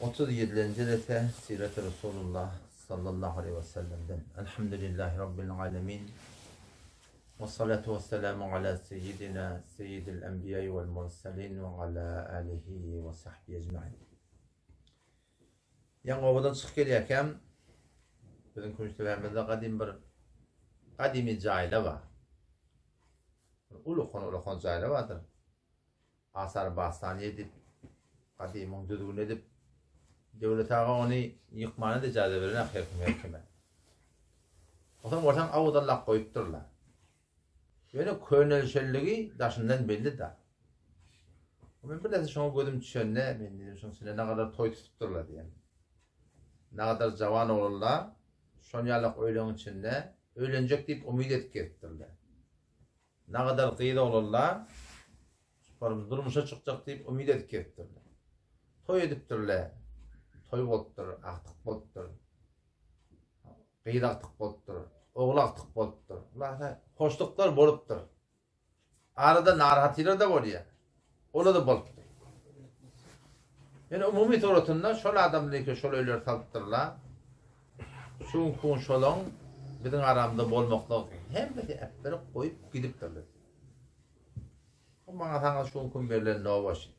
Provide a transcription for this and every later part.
37-nji rese Siret-i Resulullah sallallahu aleýhi we sellemden. Elhamdülillahi Rabbil alemin. We salatu we selamu ala seyyidina seyyidil enbiýai wal murselin we ala alihi we sahbihi ecmain. Ýaňy obadan çykyp gelýärkäm biziň Kümüşdebämizde gadym bir gadymy jaýla bar. Bir ulukan-ulukan jaýla bardyr. Asar Bastany edip, gadymyň düzgüni edip, Döwlet aga ony ýykmana-da ijaza berenok her kim her kime. Onsoň bolsaň awdallap goýupdyrlar. Ýöne könelişenligi daşyndan belli-da. Men bir näse şoňa gözüm düşende, men diýdim, şoň içinde nagadar toý tutupdyrlar diýen. Nagadar jawan oglanlar şon ýalak öýleň içinde öýlenjek diýip umyt edip gezipdirler. Nagadar gyz oglanlar şuparymyz durmuşa çykjak diýip umyt edip gezipdirler. Toý edipdirler. Toý bolupdyr, agtyk bolupdyr. Gyz agtyk bolupdyr, ogul agtyk bolupdyr. Hulasa hoşluklar bolupdyr. Arada narahatylar-da bolýar. Olar-da bolupdyr. Ýöne umumy suratynda şol adamlar eke şol öýleri salypdyrlar. Şu günki gün şolaň biziň aramyzda bolmaklygy hemmesi äpberip goýup gidipdirler. Bu maňa saňa şu günki gün berlen nobaş.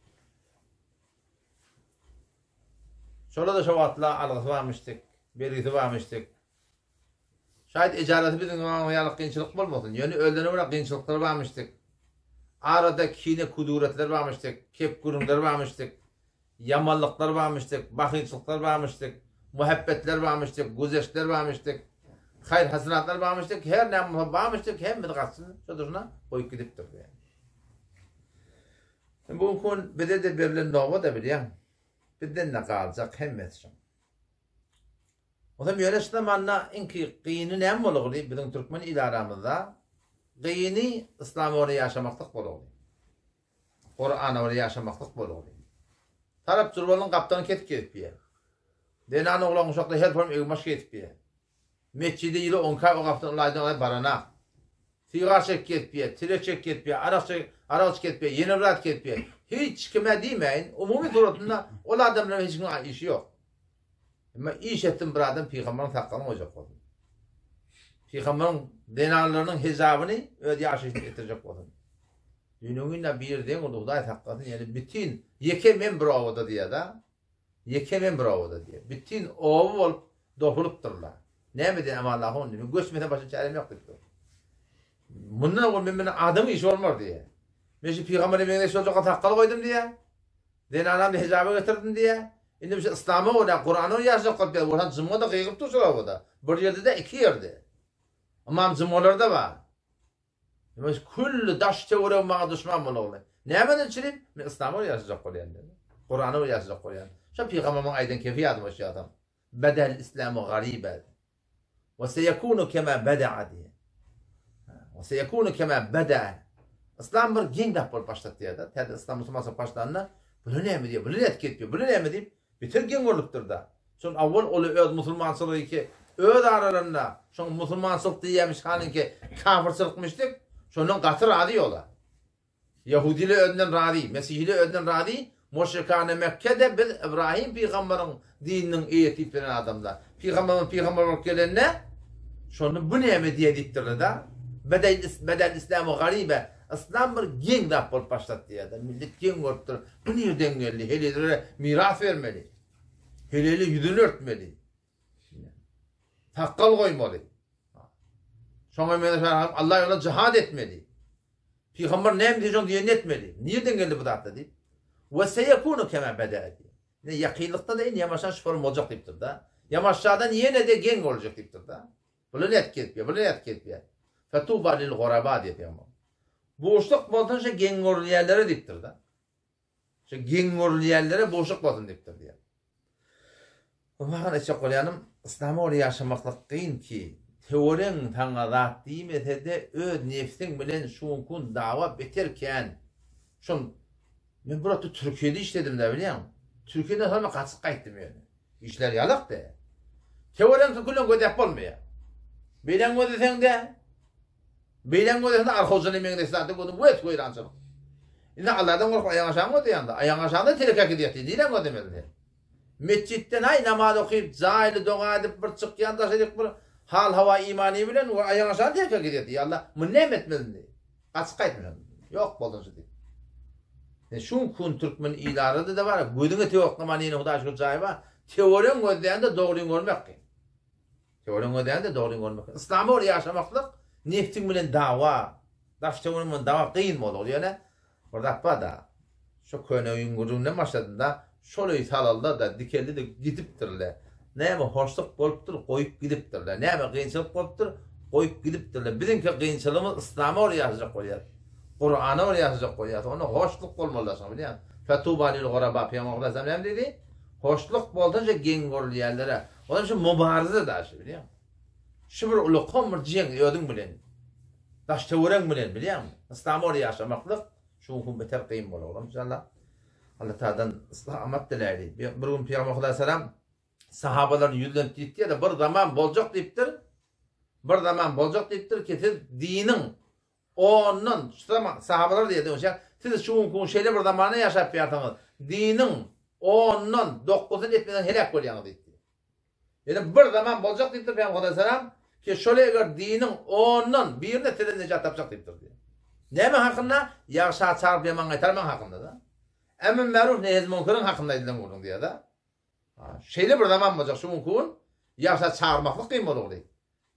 Şola-da şo wagtlar algysy barmyşdyk, bergisi barmyşdyk. Şaýat ejarasy biziň zamanymyz ýaly kynçylyk bolmasyn, ýöne özlerine görä kynçylyklary barmyşdyk. Arada kine-kuduretler barmyşdyk, kep-gürrüňler barmyşdyk, ýamanlyklar barmyşdyk, bahylçylyklar barmyşdyk, muhabbetler barmyşdyk, güzeştler barmyşdyk, haýyr-hasenatlar barmyşdyk, her näme bolsa barmyşdyk, hemmesi gaçsyn, şo durşuna goýup gidipdir. Bu günki gün bize-de berlen nobat-a bilýäň. Bizden-de galjak hemmesi şoň. Onsoň ýöne şu zamanda iňki gyny näme bolugly biziň türkmen il aramyzda gyny yslama görä ýaşamaklyk bolugly. Kurana görä ýaşamaklyk bolugly. Tarap jurbalyň gapdalyny kesip gezip ýer. Zenan oglan uşaklar her form egin-baş gezip ýer. Metjide ýyly onka o gapdan ulaýdan ulaý baranak. Sigar çekip gezip ýer, tirek çekip gezip ýer, arak çekip, arak içip gezip ýer, ýene bir zat gezip ýer. Hiç kime diýmäýin, umumy suratynda ol adam bilen hiç kimiň işi ýok. Emma iş etsin bir adam pygamberiň sakgalyny goýjak bolsun. Pygamberiň zenanlarynyň hijabyny öz ýaşaýşyna getirjek bolsun. Düýnüňinde bir deň boldy, Hudaý saklasyn, ýöne bütin ýeke men bir obada diýýär-de. Ýeke men bir obada diýýär. Bütin oba bolup dopulypdyrlar. Näme diýen aman Allahym, men göçmesem başga çärem ýok diýip dur. Mundan owal men bilen adamyň işi bolmaz diýýär. Men şu pygambere meňzeş boljak sakgal goýdum diýýär. Zenanam hijaba getirdim diýýär. Indi şu yslama görä, Kurana görä ýaşajak bolup ýazyp, bolsa jumga-da gygyryp dur şol obada. Bir ýerde-de, iki ýerde. Ymam jumgalarda bar. Demek, külli daş-töweregim maňa duşman bolagly. Nämeden çürim? Men yslama görä ýaşajak bolýan diýdi. Kurana görä ýaşajak bolýan. Şo pygamberimiň aýdan kefi ýadyma düşýär adam. Bedel islamu gariba. Wa seyekunu kema beda'a diýýär. Wa seyekunu kema beda'a. Yslam bir geň zat bolup başlady diýýär-de. Täze yslam musulmançylyk başlanda, bular näme diýýär, bular nädip gelip ýör, bular näme diýip, beter geň görlüpdir-de. Şol awwal oly öz musulmançylygy ki, öz aralarynda şoň musulmançylyk diýýärmiş halyňky kafyrçylykmyş diýip, şondan gaty razy olar. Ýahudylar özünden razy, mesihiler özünden razy, muşrikany Mekge-de biz Ybrahym pygambaryň dininiň eýesi diýip bilen adamlar. Pygamberimiz pygamber bolup gelende, şonda bu näme diýýär diýipdirler-de. Bedel islamu garibe, yslam bir geň zat bolup başlady diýýär-de. Millet geň görüpdir. Bu nirden geldi? Helelere miras bermeli. Heleli ýüzüni örtmeli. Sakgal goýmaly. Şoňa meňzeş adam Allah ýolunda jihad etmeli. Pygamber näme diýse şoň diýenini etmeli. Nirden geldi bu zatlar diýip. We seyekunu kema beda diýip. Ne ýakynlykda da indi ýamaşan şuform boljak diýipdir da. Ýamaşjadan ýene-de geň boljak diýipdir da. Bular nädip gezip ýör? Bular nädip gezip ýör? Fetuba lil guraba diýip pygamber. Buşluk bolsun şu geň görülýänlere diýipdir da. Şu geň görülýänlere buşluk bolsun diýipdir diýýär. Bu maňa etjek bolýanym, yslama görä ýaşamaklyk kyn ki, töweregiň saňa zat diýmese-de öz nebsiň bilen şu günki gün dawa beter kän. Şol men bir wagtda Türkiýede işledim-dä bilýäňmi? Türkiýeden soň men gaçyp gaýtdym ýöne. Işler ýalakdy. Töweregiňki külüň gözläp bolmaýar. Beýläň gözleseň-de, Beýläň gözesinde arhojana meňzeş zat ýok, onuň wes weýrançylyk. Indi Alladan gorkup aýaň aşagyňy gözleýäňde, aýaň aşagynda telek äkidýär diý, niräň gözlemeli sen? Metjitden aý namaz okyp, jaýly doga edip bir çykýan daşaryk bir hal-hawa imany bilen we aýaň aşagyny terk gidýär diýýär. Alla, muny näme etmeli indi? Gaçyp gaýtmaşam. Ýok bolsun şu diýip. E şu kun türkmen ilarada da bar, gözüňe teoklaman ýene Hudaý şükür jaýy bar. Teoreň gözleýände dogryňy görmek kyn. Teoreň gözleýände dogryňy görmek kyn. Yslama görä ýaşamaklyk nefsiň bilen dawa, daş-töweregiň bilen dawa kyn bolar. Ýöne Bir zat bar-da, şo köne öýüň gürrüňinden başladym-da, şol öý salaldy-da, dikeldi-de gidipdir-le. Näme hoşluk bolupdyr, goýup gidipdir-le. Näme kynçylyk bolupdyr, goýup gidipdir-le. Biziňki kynçylygymyz yslama görä ýaşajak bolýas. Kurana görä ýaşajak bolýas. Onda hoşluk bolmaly-da şoň, bilýäňmi? Fetuba lil guraba Pygamber aleyhisselam näme diýdi? Hoşluk bolsa-da geň görülýänlere. Onda şu mubaryza-da şu, bilýäňmi? Şu bir ulakan bir jeň özüň bilen. Daş-töweregiň bilen bilýäňmi? Yslama görä ýaşamaklyk şu gün beter kyn bolar oglum inşallah. Allah Tagaladan yslah-amat diläýli. Bir gün Pygamber Hudaý salam sahabalaryna ýüzlenip diýipdir-de, bir zaman boljak diýipdir. Bir zaman boljak diýipdir ki, siz diniň ondan şu zaman sahabalar diýdi, oňa siz şu günki gün şeýle bir zamanda ýaşap ýarsyňyz, diniň ondan dokuzyny etmeseň heläk bolýaňyz diýipdir. Ýöne bir zaman boljak diýipdir Pygamber Hudaýsalam ki şol eger diniň ondan birine sizden nejat tapjak diýipdir diýýär. Näme hakynda? Ýagşa çagyryp ýaman gaýtarmaň hakynda-da. Emr meruf nehez munkeriň hakynda aýdylan gürrüň diýýär-de. Şeýle bir zaman boljak şu günki gün ýagşa çagyrmaklyk kyn bolugly.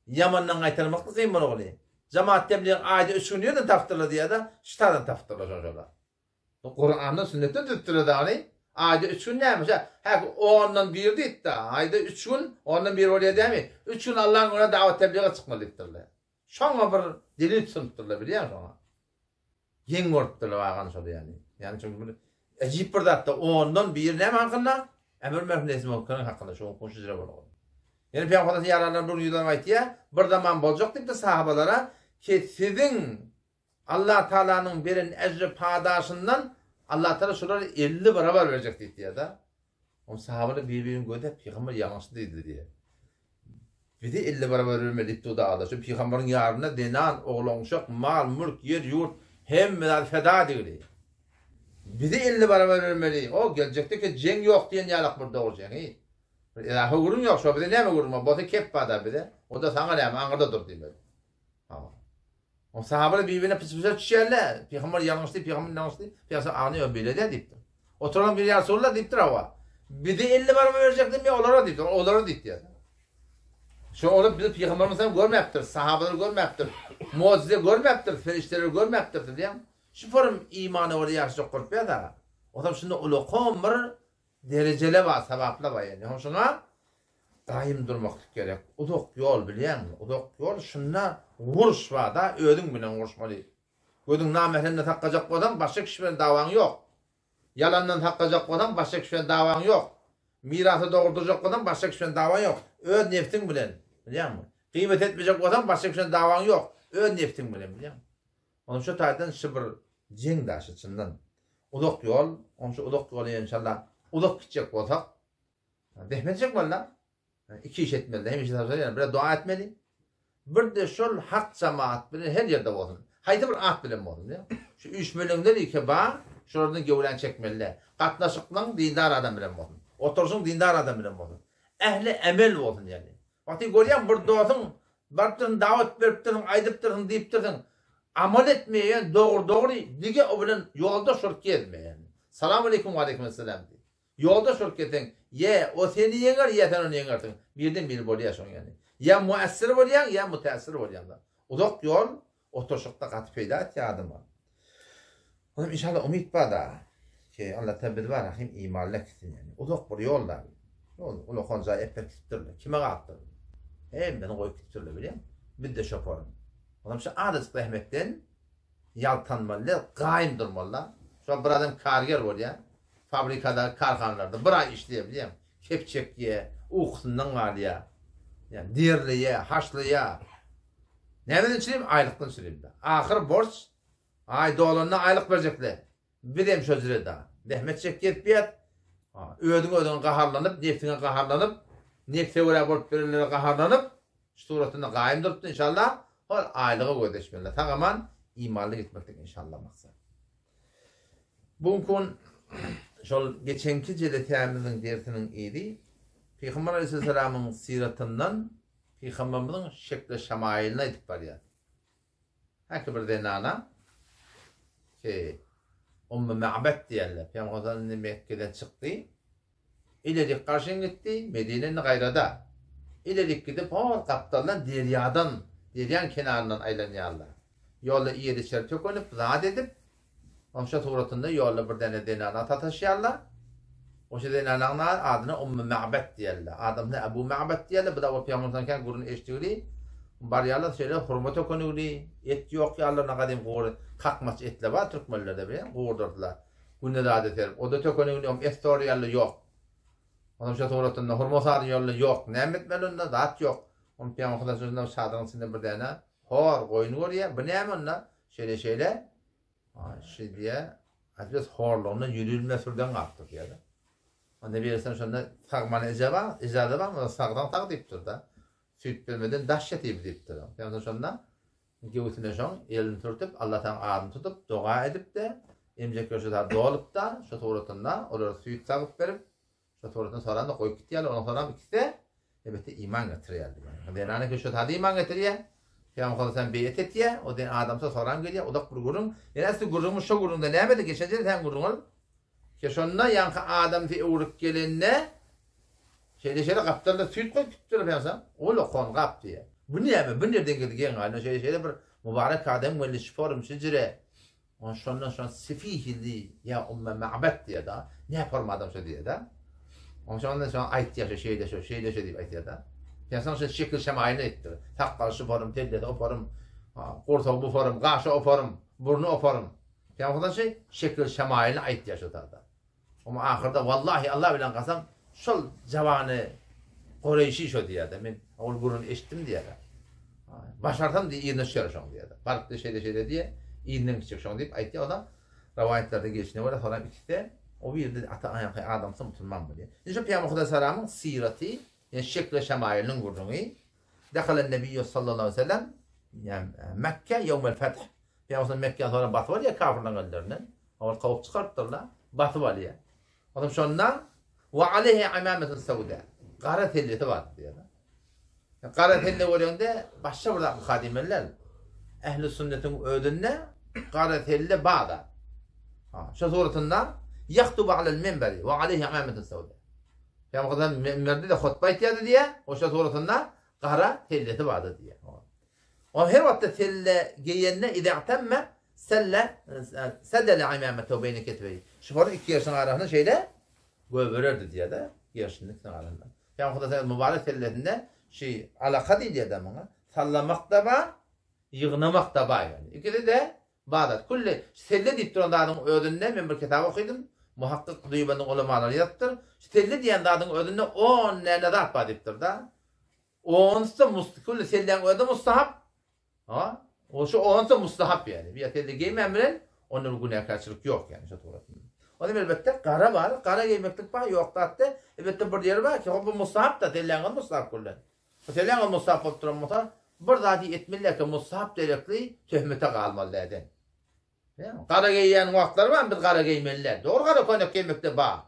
Ýamandan gaýtarmaklyk kyn bolugly. Jemaat tebligy aýda üç gün nirden tapypdyrlar diýýär-de, şytadan tapypdyrlar şol-şolar. Kuranda sünnetde düzüpdirler dagny. Aýda üç gün näme şä? Häki ondan bir diýipdi. Aýda üç gün, ondan bir bolýar dämi? Üç gün Allaň ýoluna dawat tebliga çykmaly diýipdirler. Şoňa bir delil tutunypdyrlar bilýäňmi şoňa? Geň görüpdirler agany şol ýaly. Ýani şol bir ejip bir zatda ondan bir näme hakynda? Emir merhum Nesim Okynyň hakynda şoň kuşujra bolgan. Ýene Pygamber Hudaýyň ýaranlar bir ýüzlenip aýtýar, bir zaman boljak diýipdir sahabalara ki siziň Allah Tagalanyň beren ejri padaşyndan Allah Tagala şolara 50 barabar berjek diýdi diýýär-de. Oň sahabalar bir-birini gözläp pygamber ýalňyşdy diýdi diýýär. Bize 50 barabar bermeli diýip durdy Allah. Şu pygamberiň ýarynda zenan, oglan-uşak, mal, mülk, ýer, ýurt hemme zady feda edildi. Bize 50 barabar bermeli. O geljekde ki jeň ýok diýen ýalak bir dogry jeňi. Bir ilaha gürrüň ýok, şo bize näme gürrüň bar? Bolsa kep bar-da bize. O-da saňa näme, aňyrda dur diýmeli. Hawa. O sahabalar bir-birine pyç-pyça düşýärler. Pygamber ýalňyşdy, pygamber ýalňyşdy. Pygamber agny ýok beýle däl diýipdir. Oturan bir ýa Resulullah diýipdir hawa. Bize 50 barma berjek diýme olara diýipdir. Olara diýipdir. Şo olar bizi pygamberimiz hem görmäpdir, sahabalar görmäpdir, mujize görmäpdir, perişdeler görmäpdir diýýän. Şu forum imana görä ýaşajak bolup ýa-da. Otam şunda ulakan bir derejele bar, sabaplar bar ýani. Şoňa Gaýym durmaklyk gerek. Uzak ýol bilýäňmi? Uzak ýol şunda uruş bar-da, özüň bilen uruşmaly. Gözüň namähremden saklajak bolsaň, başga kişi bilen dawaň ýok. Ýalandan saklajak bolsaň, başga kişi bilen dawaň ýok. Mirasy dogurdyrjak bolsaň, başga kişi bilen dawaň ýok. Öz nebsiň bilen, bilýäňmi? Gyýbat etmejek bolsaň, başga kişi bilen dawaň ýok. Öz nebsiň bilen, bilýäňmi? Onuň şu taýdan şu bir jeň daşy çyndan. Uzak ýol, onuň şu uzak ýoly enşalla uzak gitjek bolsak, Zähmet çekmeli-da. Iki iş etmeli-de, hemişe tabşyrýan, bir dua etmeli. Bir-de şol hak jemaat bilen her ýerde bolsun. Haýsy bir at bilen bolsun, diýýär. Şu üýşmeleňler ike bar, şolardan gewrän çekmeli-de. Gatnaşyklaň dindar adam bilen bolsun. Oturyşyň dindar adam bilen bolsun. Ähli emel bolsun ýaly. Wagty görýäň bir dosuň barypdyrsyň, dawat beripdirsiň, aýdypdyrsyň, diýipdirsiň. Amal etmeýän, dogry-dogry dige o bilen ýoldaş bolup gezmeýän. Salam aleýkum, waleýkim esselam diý. Ýoldaş bolup gelseň, ýe, o seni ýeňer, ýa sen ony ýeňersiň. Birden biri bolýar şoň ýaly. Ýa muessir bolýaň, ýa mutässir bolýaň-da. Uzak ýol oturyşykda gaty peýda etýär adama. Onam inşallah umyt bar-da, ki, Allah Taala bizi bar rahym imanly etsin ýaly. Uzak bir ýol-da. Ýol ulakan jaý epir gitipdirler. Kime galypdyr? Hemmesini goýup gitipdirler bilýäňmi? Biz-de şoparyn. Onam şu azajyk zähmetden Ýaltanmaly däl, gaýym durmaly-da. Şol bir adam karger bolýar. Fabrikada, karhanalarda bir aý işleýär bilýäňmi? Kep çekýär, ukusyndan galýar. Ýa derleýär, haşlaýar. Nämeden çürim? Aýlykdan çürim-de. Ahyr borç, aý dolanda aýlyk berjekler. Bizem şo jürede. Zähmet çekýäs biýat. Özüň özüňe gaharlanyp, nebsiňe gaharlanyp, nebse görä bolup berenlere gaharlanyp, şu suratynda gaýym durupdy inşallah. Hol aýlyga gözleşmeli. Sag-aman imanly gitmeklik inşallah maksat. Bu gün. şol geçenki jelesämiziň dersiniň yzy Pygamber aleyhisselamyň syratyndan Pygamberimiziň şekli şamaýylyny aýdyp barýar. Häki bir zenana ki Ummu Ma'bet diýerler. Pygamber indi Mekgeden çykdy. Ilerik garşyn gitdi, Medine indi gaýrada. Ilerik gidip hol gapdaldan derýadan, derýaň kenaryndan aýlanýarlar. Ýolda iýer-içer tökünip, zat edip, oňşa suratynda ýolda bir däne zenana sataşýarlar. Oşa zenanaň adyna Ummu Ma'bet diýerler. Adamsyna Ebu Ma'bet diýerler. Bu da ol pygamberden kän gürrüň eşitdigini barýarlar şeýle hurma tökünigini, et ýok ýalylaryna gadym gury kakmaç etler bar türkmenlerde bilýän gurdurdylar. Güne zady serip, o-da tökenigini ýok, et soraýarlar ýok. Onam şo suratynda hurma sady ýolda ýok. Näme etmeli onda? Zat ýok. Ony pygamber Hudaý çadyryň içinde bir däne hor goýun görýär. Bu näme onda? Şeýle-şeýle. Şi diýýär. Hadi horlugyndan ýüzülme sürden galypdyr diýýär. Onda birisi şonda sagmana eje bar, ijaza bar, onda sagdan sag diýipdir-de. Süýt bermeden daş ýetibi diýipdir. Pygamber şonda Göwsüne şoň elini sürtüp, Allataň adyny tutup, doga edip-de, emjek ýoşa zat dolup-da, şo suratynda olara süýt sagyp berip, şo suratynda soran-da goýup gitýärler. Onuň soram ikisi-de, elbetde, iman getirýärler. Zenan eken şo zada iman getirýär. Pygamber sallallahu aleyhi ve sellem beýet etýär. O den adamsa soram gelýär. Uzak bir gürrüň. Ýöne äsli gürrüňimiz şo gürrüňde nämedi? Geçen ýyl sen gürrüň ol. Ke şonda ýaňky adamsy öwrüp gelende, Şeýle-şeýle gapdalda süýt goýup gitipdir Pygamber Ol okan gap diýýär. Bu näme? Bu nirden geldi geň galýan. Şeýle-şeýle bir mübarek adam geldi şiforym şijire. On şondan şon sifihili ýa Umme Ma'bet diýýär da. Ne form adam şo diýýär da. On şondan şon aýtýar şo şeýle şo şeýle şo diýip aýtýar da. Pygamber şo şekil şemaýyny aýtdyr. Sakgal şiforym, tellesi oparym, gursagy bu form, gaşy oparym, burny oparym. Pygamber şo şekil şemaýyny aýtýar şo zada. Oňa ahyrda Wallahi Allah bilen kasam şol jawany Kureýşi şo diýýärdi. Men ol gürrüňi eşitdim diýýär. Başarsam diýýär yzyna düşerin şoň diýýär. Baryp diýýär şeýle şeýle diýýär. Yzyndan gitjek şoň diýip aýtýar. O da rowaýatlarda gelşine görä soram ikisi-de o birde ata aýanky adamsy musulman bolýar. Indi şu Pygamber Hudaý salamyň syraty, ýani şekli şemaýylynyň gürrüňi. Dehalen Nebiýu sallallahu aleýhi we sellem Mekke ýewmel feth. Pygamber Mekgäni soňra basyp alýar kafirleriň ellerinden. Ol kowup çykarypdyrlar, basyp alýar. Onsoň şonda we aleýhi imametun sewda. Gara sellesi bar diýýär. Gara selle göreňde başga bir zat muka diýmeliler. Ähli sünnetiň özünde gara selle bar da. Ha, şu suratynda ýahtubu alel minberi we aleýhi imametun sewda. Pygamber minberde de hutba aýtýardy diýýär. Oşa suratynda gara sellesi bardy diýýär. Ol her wagtda selle geýende izä'temme selle sedele imametehu beýne ketfeýhi. Şufaryň iki gerşiniň arasynda şeýle göbererdi diýýär-de, gerşiniň ikisiniň arasynda. Pygamber Hudaý öz mübarek sellesinde şi alaka diýilýär-de muňa. Sallamak-da bar, ýygnamak-da bar ýagny. Ikisi-de bar zat. Külli selle diýip duran zadyň özünde men bir kitap okydym. Muhakkyk Dýubandyň ulamalary ýazypdyr. Şu selle diýen zadyň özünde on näne zat bar diýipdir-de. Onusy must külli selläň özi mustahap. Ha? O şu onusy mustahap ýani. Bir selle geýmän bilen onda bir günäkärçilik ýok ýani şu suratynda. Onda elbetde gara bar, gara geýmeklik bar, ýok zatda. Elbetde bir ýeri bar ki, bu mustahap da selläň özi mustahap küllen. Bu selläň özi mustahap bolup duran bolsa, bir zady etmeli ki mustahap derekli töhmete galmaly däden. Gara geýýän wagtlary bar, biz gara geýmeli däl. Dogry gara köýnek geýmekde bar.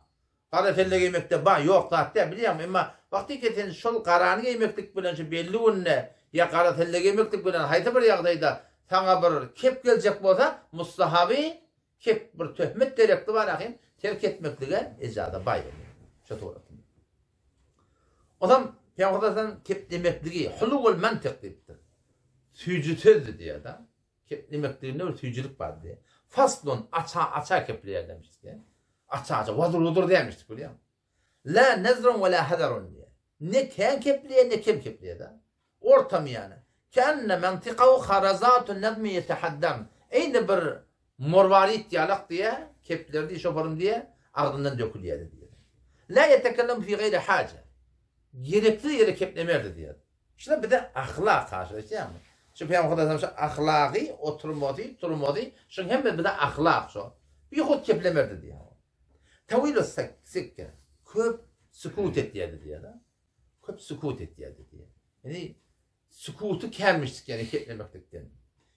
Gara selle geýmekde bar, ýok zat däl, bilýäňmi? Emma wagtyky sen şol garany geýmeklik bilen şu belli günde ýa gara selle geýmeklik bilen haýsy bir ýagdaýda saňa bir kep geljek bolsa, mustahaby kep bir töhmet derekli bar ahim, terk etmeklige ejaza bar ýaly. Şu suratynda. Onam Pygamber sallam keplemekligi huluwul mantyk diýipdir. Süýji sözdi diýýär-de. Keplemekliginde bir süýjülik bar diýýär. Faslun aça-aça kepleýär demişdik diýýär. Aça-aça, wadur-wudur diýmemişdik bilýäňmi? La nezrun we la hazarun diýýär. Ne kän kepleýär, ne kem kepleýär-de. Ortamyýany. Kenne mantykahu harazatun nazmi ýetehaddarn. Eýni bir morwarit ýalak diýýär, keplerdi, şoparym diýýär, agzyndan dökülýärdi diýýär. La ýetekellemu fi gaýri haja. Gereksiz ýere keplemerdi diýýär. Şular bize ahlak haşa eşidýäňmi? Şu Pygamber Hudaý şu ahlagy, oturmasy, turmasy, şuň hemme bize ahlak şo. Bihut keplemerdi diýýär. Tawilu sikke. Köp sükut etýärdi diýýär. Köp sükut etýärdi diýýär. Ýani sükuty känmişdik ýani keplemeklikden.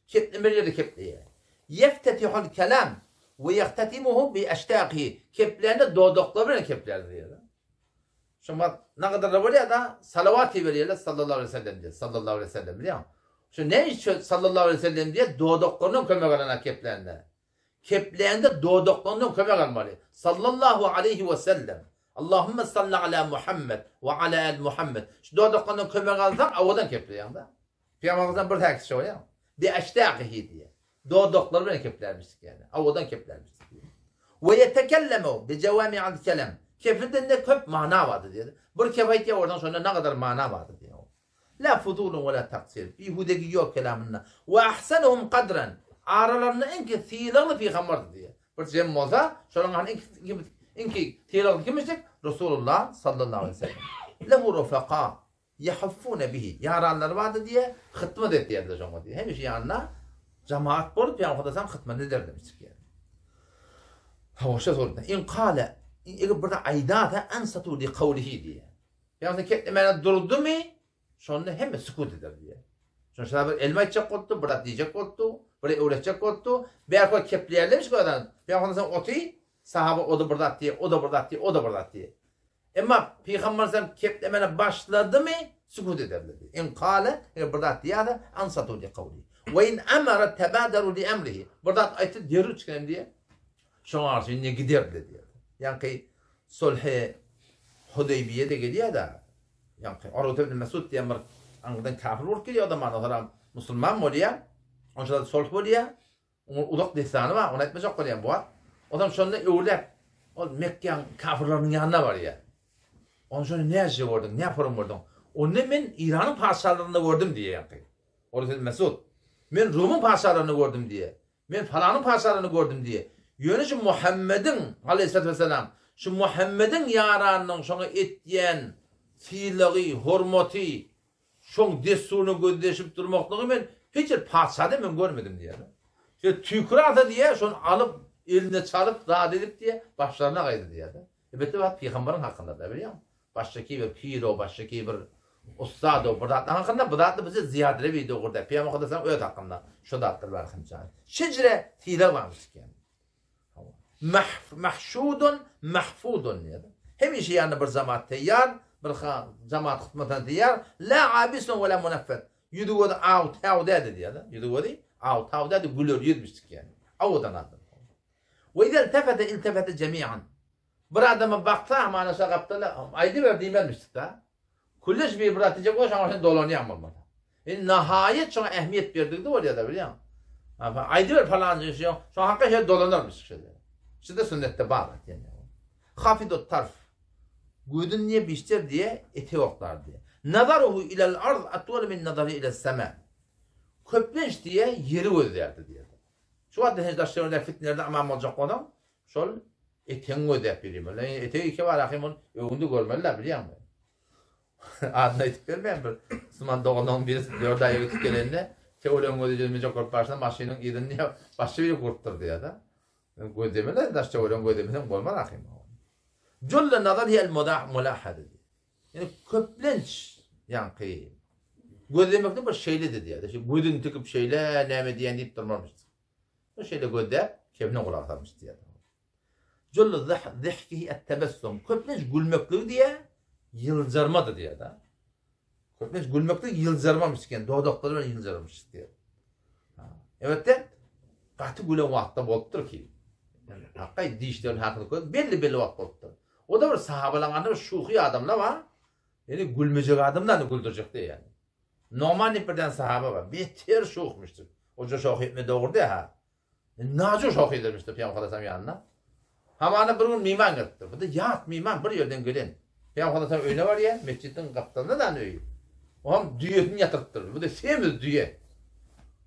Keplemeli ýerde kepleýär. Ýeftetihul kelam. We ýahtatimuhu bi eştakihi. Keplände dodaklary bilen keplärdi diýýär. Şo wagt nagadar bolýar-da, salawat iberýärler sallallahu aleýhi we sellem diýip, sallallahu aleýhi we sellem bilýäňmi? Şo näme üçin sallallahu aleýhi we sellem diýýär? Dodaklaryndan kömek alana keplände. Keplände dodaklaryndan kömek almaly. Sallallahu aleýhi we sellem. Allahümme salli ala Muhammed we ala al Muhammed. Şu dodaklaryndan kömek alsaň, owadan kepleýäň-de. Pygamberimiz bir täkisi şo ýa. Bi eştakihi diýýär. Dodaklary bilen keplärmişdik ýagny. Owadan keplärmişdik diýýär. We ýetekellemu bi jewami'il kelam. Kepidende köp mana bardy diýýär. Bir kep aýtýar oradan şonda nagadar mana bardy diýýär. La fuzulun we la taksir. Bihudegi ýok kelamynda. We ahsanuhum kadran. Aralarynda iň ki sylagly pygamberdi diýýär. Bir jem bolsa, şolaryň arasynda iň iň ki sylagly kimmişdik? Resulullah sallallahu aleyhi ve sellem. Lehu rufaka. Ýahuffune bihi, ýaranlary bardy diýe, hytmat etýärdiler şoňa diýe. Hemişe ýanynda jamaat bolup, ýa Hudaýdan hytmat ederdi diýip. Hawa, şo sordy. In kale, eger bir zat aýdasa, ansatu li kawlihi diýe. Ýagny keplemäne durdumy, şonda hemme sukut eder diýe. Şonda şa bir elm aýtjak bolupdy, bir zat diýjek bolupdy, bir öwretjek bolupdy. Bärkoý kepleýärlermiş gözden. Pygamber sen oty, sahaba o-da bir zat diýe, o-da bir zat diýe, o-da bir zat diýe. Emma Pygamber sallam keplemene başladymy, sükut ederdi. In kale, eger bir zat diýýärse, ansatu li kawli. We in amara tebadaru li emrihi. Bir zat aýtsa derrew çykaryn diýýär. Şoňa garşy indi giderdi diýýär. Ýaňky Sulhy Hudeýbiýede gelýär-de, ýaňky Urwat ibn Mesud diýen bir aňyrdan kafir bolup gelýär o zamanda, soňra musulman bolýar. Onça-da sulh bolýar. Onuň uzak dessany bar, ony aýtmajak bolýan bu wagt. Onsoň şonda öwrüläp, ol Mekgäň kafyrlarynyň ýanyna barýar. Ony şonda näce gördüň, nä forum gördüň? Onda men Eýranyň patyşalarynda gördüm diýýär ýaňky. Ol söz Mesut. Men Rumyň patyşalarynda gördüm diýýär. Men falanyň patyşalarynda gördüm diýýär. Ýöne şu Muhammediň, aleýhissalatu wessalam, şu Muhammediň ýaranynyň şoňa etýän sylagy, hormaty, Şoň dessuryna gözleşip durmaklygy men hiç bir patyşada men görmedim diýýär. Şeýle tüýkür alsa diýýär, şony alyp, eline çalyp, zat edip diýýär, başlaryna gaýdy diýýär-de. Elbetde bu pygamberiň hakynda-da, bilýäňmi? Başdaky bir pir-ow, başdaky bir ussad-ow, bir zatlaryň hakynda, bu zatlar bize zyýadra bir dogry däl. Pygamber Mukaddesaň öz hakynda şo zatlar bar hemjany. Şejere sylag barmyş eken. Mahşudun mahfudun diýýär. Hemişe ýanynda bir jamaat teýýar, bir jamaat hyzmatyna teýýar. La abisun we la munaffet. Ýüzi gözi aw täw däldi diýýär. Ýüzi gözi aw täw däldi, güler ýüzmüş diýýär. Owadan adam. We izel tefete iltefete jemi'an. Bir adama baksa, hamana şa gapdala aýdyber diýmezmişdik-de. Külleş bir bir zat diýjek bolsa şoňa sen dolanýaň bolmasa. Indi nahaýat şoňa ähmiýet berdigde bolýada bilýäň. Aýdyber palanjy şo şo hakda şeýle dolanarmyş şeýle. Şuda sünnetde bar zat ýene. Hafidut tarf. Gözüni niýe bişder diýe etek oklar diýe. Nazaruhu ilel arz atwalu min nazari ilel sema. Köplenç diýe ýeri gözlärdi diýe. Şu wagt sen daş töwerekdäki fitnelerden aman boljak bolsaň şol etegiňi gözläp ýörmeli. Etegi iki bar ahym ol öňünde görmeli-dä bilýäňmi? Adyny aýdyp bermeýän bir musulman doganlaryň birisi dört aýa gidip gelende töweregiň gözi jözmejek bolup barşyna maşynyň yzyny diýýär başga biri gurupdyr diýýär-de. Gözlemeli daş töweregiň gözlemeseň bolmaz ahym. Julla nazar hiýel mulahada diýýär. Ýöne köplenç ýaňky gözlemekde bir şeýledi diýýär. Şu gözüni tikip şeýle näme diýen diýip durmarmyş. Bu şeýle gözläp kebine gulak salmyş diýýär. Jullu zihkihi et-tebessum. Köplenç gülmekligi diýýär, ýyljarmady diýýär-de. Köplenç gülmekligi ýyljarmamyş eken, dodaklary bilen ýyljarmyş diýýär. Elbetde, gaty gülen wagtda bolupdyr ki, hakgaý dişlerini hakyny köz belli-belli wagt bolupdyr. O-da bir sahabalaryň arasynda bir şuhy adamlar bar. Ýöne gülmejek adamlaryny güldürjek diýýär. Noman diýip birden sahaba bar. Beter şuhmuşdyr. Oja şoh etme dogry dä-ha. Najo şoh edermişdir Pygamber Aleyhisselam ýanyna. Hamana bir gün myman gelipdir. Bu-da ýat myman bir ýerden gelen. Pygamber Aleyhisselam öýüne barýar, mesjidiň gapdalynda da öýi. Oňam düýesini ýatyrypdyr. Bu-da semiz düýe.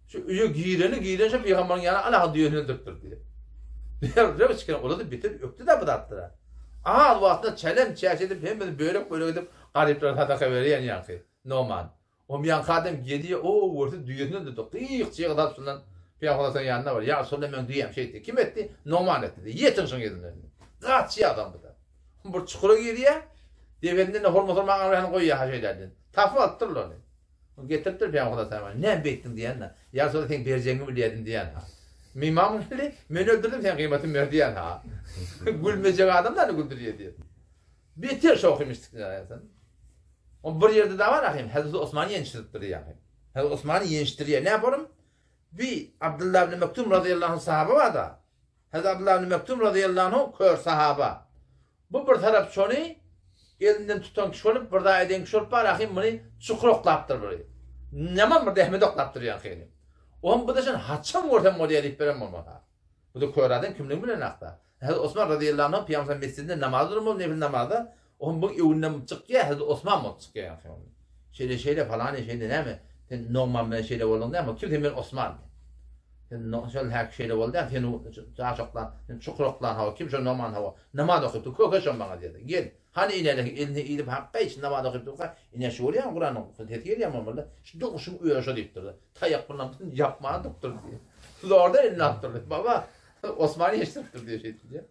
Şu öýe gireni giren şu pygamberiň ýanyna alaha düýesini öldüripdir diýýär. Diýýär, çykan olar-da beter ökde-de bu zatlara. Az wagtda çelem çäç edip hemmesini bölek-bölek edip garyplara sadaka berýän ýaňky Noman. Oň ýaňky adam gelýär, o görse düýesini öldürdi. Gyk-jyk atyp şundan Pygamber Aleyhisselam ýanyna barýar. Ýa Resulallah meň düýäm şeýtdi. Kim etdi? Noman etdi diýýär. Ýetiň şuň yzyndan. Gaçýar adam bu-da. Bir çukura girýär. Debenden-de horma-horma aňryny goýýar ha şeýle. Tapyp alypdyrlar ony. Ony getiripdir Pygamber Aleyhisselam. Näme beýtdiň diýende, Ýa Resulallah seň berjegiňi bilýärdim diýen. Myhman geldi, men öldürdim, sen gyýmatyny ber diýýän ha. Gülmejek adam da güldürýär diýýär. Beter şohymyşdyk diýýär. O bir ýerde da bar ahim, Hazreti Osmany ýençdiripdir diýýär. Hazreti Osmany ýençdirýär. Näme borum? Bi Abdullah ibn Mektum razyýallahu anh sahaba bar-da. Hazreti Abdullah ibn Mektum razyýallahu anhu kör sahaba. Bu bir tarap şony elinden tutan kişi bolup, bir zat eden kişi bolup bar ahim muny çukur oklapdyr bir. Ýaman bir zähmet oklapdyr ýaňkyny. Oňam bu da şony haçan görsem bolýar diýip beren bolmasa. Bu da kör adam kimligini bilenakda. Hazreti Osman razyýallahu anhu Pygamber mesjidinde namaz duran bolup nefil namazda oňam bu öwünden çykýar Hazreti Osman bolup çykýar ýaňky. Şeýle şeýle falany şeýle näme sen Nogman bilen şeýle bolduň näme kim sen men Osman. Sen şol häki şeýle boldy sen jaş oklan sen çukur oklan hawa kim şol Nogman hawa Namaz okyp dur, köke şo maňa diýdi. Gel, hany inelek elini ilip hakga içi namaz okyp durka, ine şu bolýamy Kuranyň sesi gelýämi bolmanda, şu doguşyň özi şo diýipdir. Taýak bilen ýapman durupdyr diýýär. Zordan elini alypdyr diýip, baba, Osman eşidipdir diýip şeýtdi diýýär.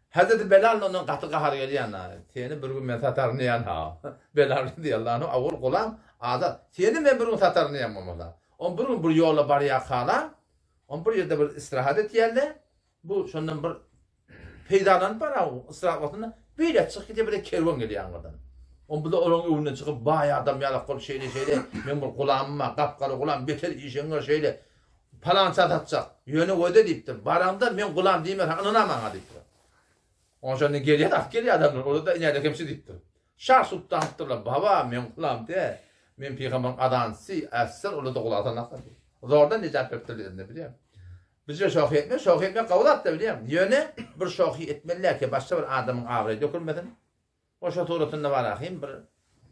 Hazreti Belal ondan gaty gahary gelýän, seni bir gün men sataryn diýýän ha. Belal radiyallahu anhu awal gulam, azat. Seni men bir gün sataryn diýýän bolmasa. On bir gün bir ýola barýarkala, on bir ýerde bir istirahat etýärler. Bu şondan bir peýdalanyp bar o ysrap wagtynda beýle çykyp gidýär bir kerwen gelýär aňyrdan. On bu-da olaryň öňünden çykyp baý adam ýalak bolup şeýle şeýle men bir gulamym bar gap-gara gulam beter işeňňir şeýle palança satjak ýöne wede diýipdir baraňda men gulam diýmerseň ynana maňa diýipdir. On şonda gelýär alyp gelýär adamlar olar-da inäde kemçi diýipdir. Şah sutdanypdyrlar baba men gulam däl men pygamberiň azançysy ässer olar-da gulak asanaklar diýip. Zordan nejat beripdirler eline bilýäňmi. Bizde şohy etme, şohy etmek gowy zat-da bilýäň. Ýöne bir şohy etmeli-dä ki, başga bir adamyň abraýy dökülmesin. O şo suratynda bar ahym bir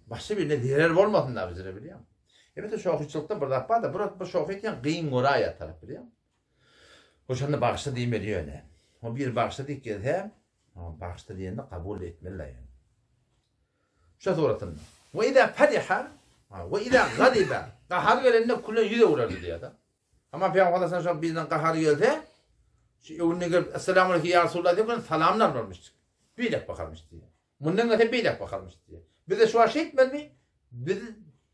başga birine zerer bolmasyn-da bizde bilýäň. Elbetde şohyçylykda bir zat bar-da, bir bir şohy etýäň gyn göräýýär tarap bilýäň. O şonda bagyşla diýmeli ýöne. O bir bagyşla diýip gelse, bagyşla diýende kabul etmeli-dä ýöne. Şo suratynda. We iza fariha we iza gadiba gahary gelende külden ýüz öwrerdi diýýär-de. Aman Pygamber Hudaýdan şol biriniň gahary gelse, şu öwünde gelip, Esselamu aleýke ýa Resulallah diýip, ony salamyny almarmyş. Beýläk bakarmyş diýýär. Mundan gelse beýläk bakarmyş diýýär. Bizde şu wagt şeýtmelimi? Biz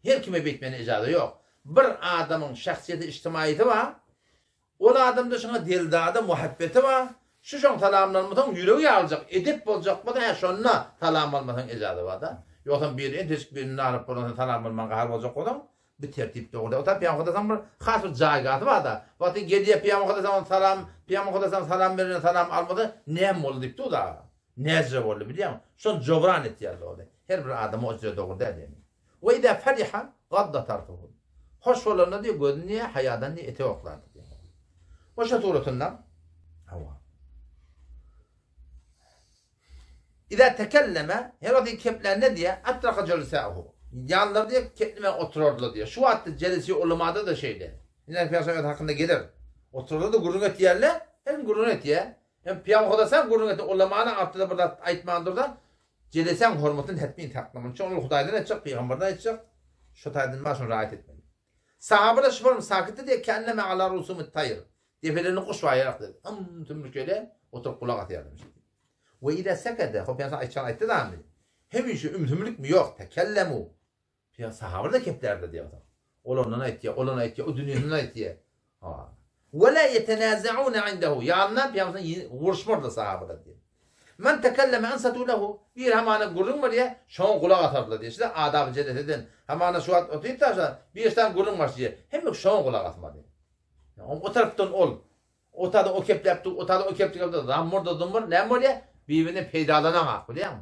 her kime beýtmäne ijaza ýok. Bir adamyň şahsyýeti ijtimaýysy bar. Ol adamda şoňa deldada muhabbeti bar. Şu şoň salamyny almasaň ýüregi ýaryljak, edep boljak bolsa hä şonda salam almasaň ijaza bar-da. Ýogsam biri entejik birini naryp bolansoň salam alman gahar boljak bolsaň, Bir tertip dogry. Ota Pygamber Hudaýdan bir has bir jaýgasy bar-da. Wagty gelýär Pygamber Hudaýdan salam, Pygamber Hudaýdan salam berene salam almasa näme boldy diýip dur-da. Näce boldy bilýäňmi? Şony jobran etýär dogry. Her bir adama o jüre dogry däl ýöne. We iza fariha gadda tarfuhu. Hoş bolanda diýip gözüni diýýär, haýadan diýip etek oklardy diýýär. Oşa suratynda hawa. Iza tekelleme, her wagt keplände diýýär, atraka jülsâhu. Ýanlary diýýär, keplemän oturardylar diýýär. Şu wagtda jelisi ulamada-da şeýle. Ine Pygamber öz hakynda geler. Oturarlar-da gürrüň etýärler, her kim gürrüň etýär. Hem Pygamber Hudaýsan gürrüň etdi, ulamanyň artynda bir zat aýtman dursa, jelesäň hormatyny hetmin saklamaly. Çünki ol Hudaýdan aýtjak, pygamberden aýtjak. Şu taýdan bar şony raýat etmeli. Sahabalar şu form sakitdi diýýär, kenneme ala rusumit taýr. Depelerinde guş bar ýarak diýdi. Ym-tüm şeýle oturyp gulak asýarlarmyş. We iza sekede, hop ýa aýtjagyny aýtdy da indi. Hemişe ümsümlikmi? Ýok, tekellemu. Ýa sahabalar da keplärdi diýýär. Ol ondan aýtýar, ol ondan aýtýar, o dünýesinden aýtýar. Ha. We la yetenazaune indehu. Ýanynda pygamber uruşmardy sahabalar diýýär. Men tekelleme ansatu lehu. Bir hamana gürrüň berýär, şoňa gulak asardylar diýýär. Şeýle adaby jeleseden. Hamana şu wagt otyp da, bir sany gürrüň başlaýar. Hemme şoňa gulak asmaly. O tarapdan ol O tada o kepläp dur, o tada o kepläp dur, zammur-da zummur, näme bolýar? Bir-birinden peýdalanaňak, bilýäňmi?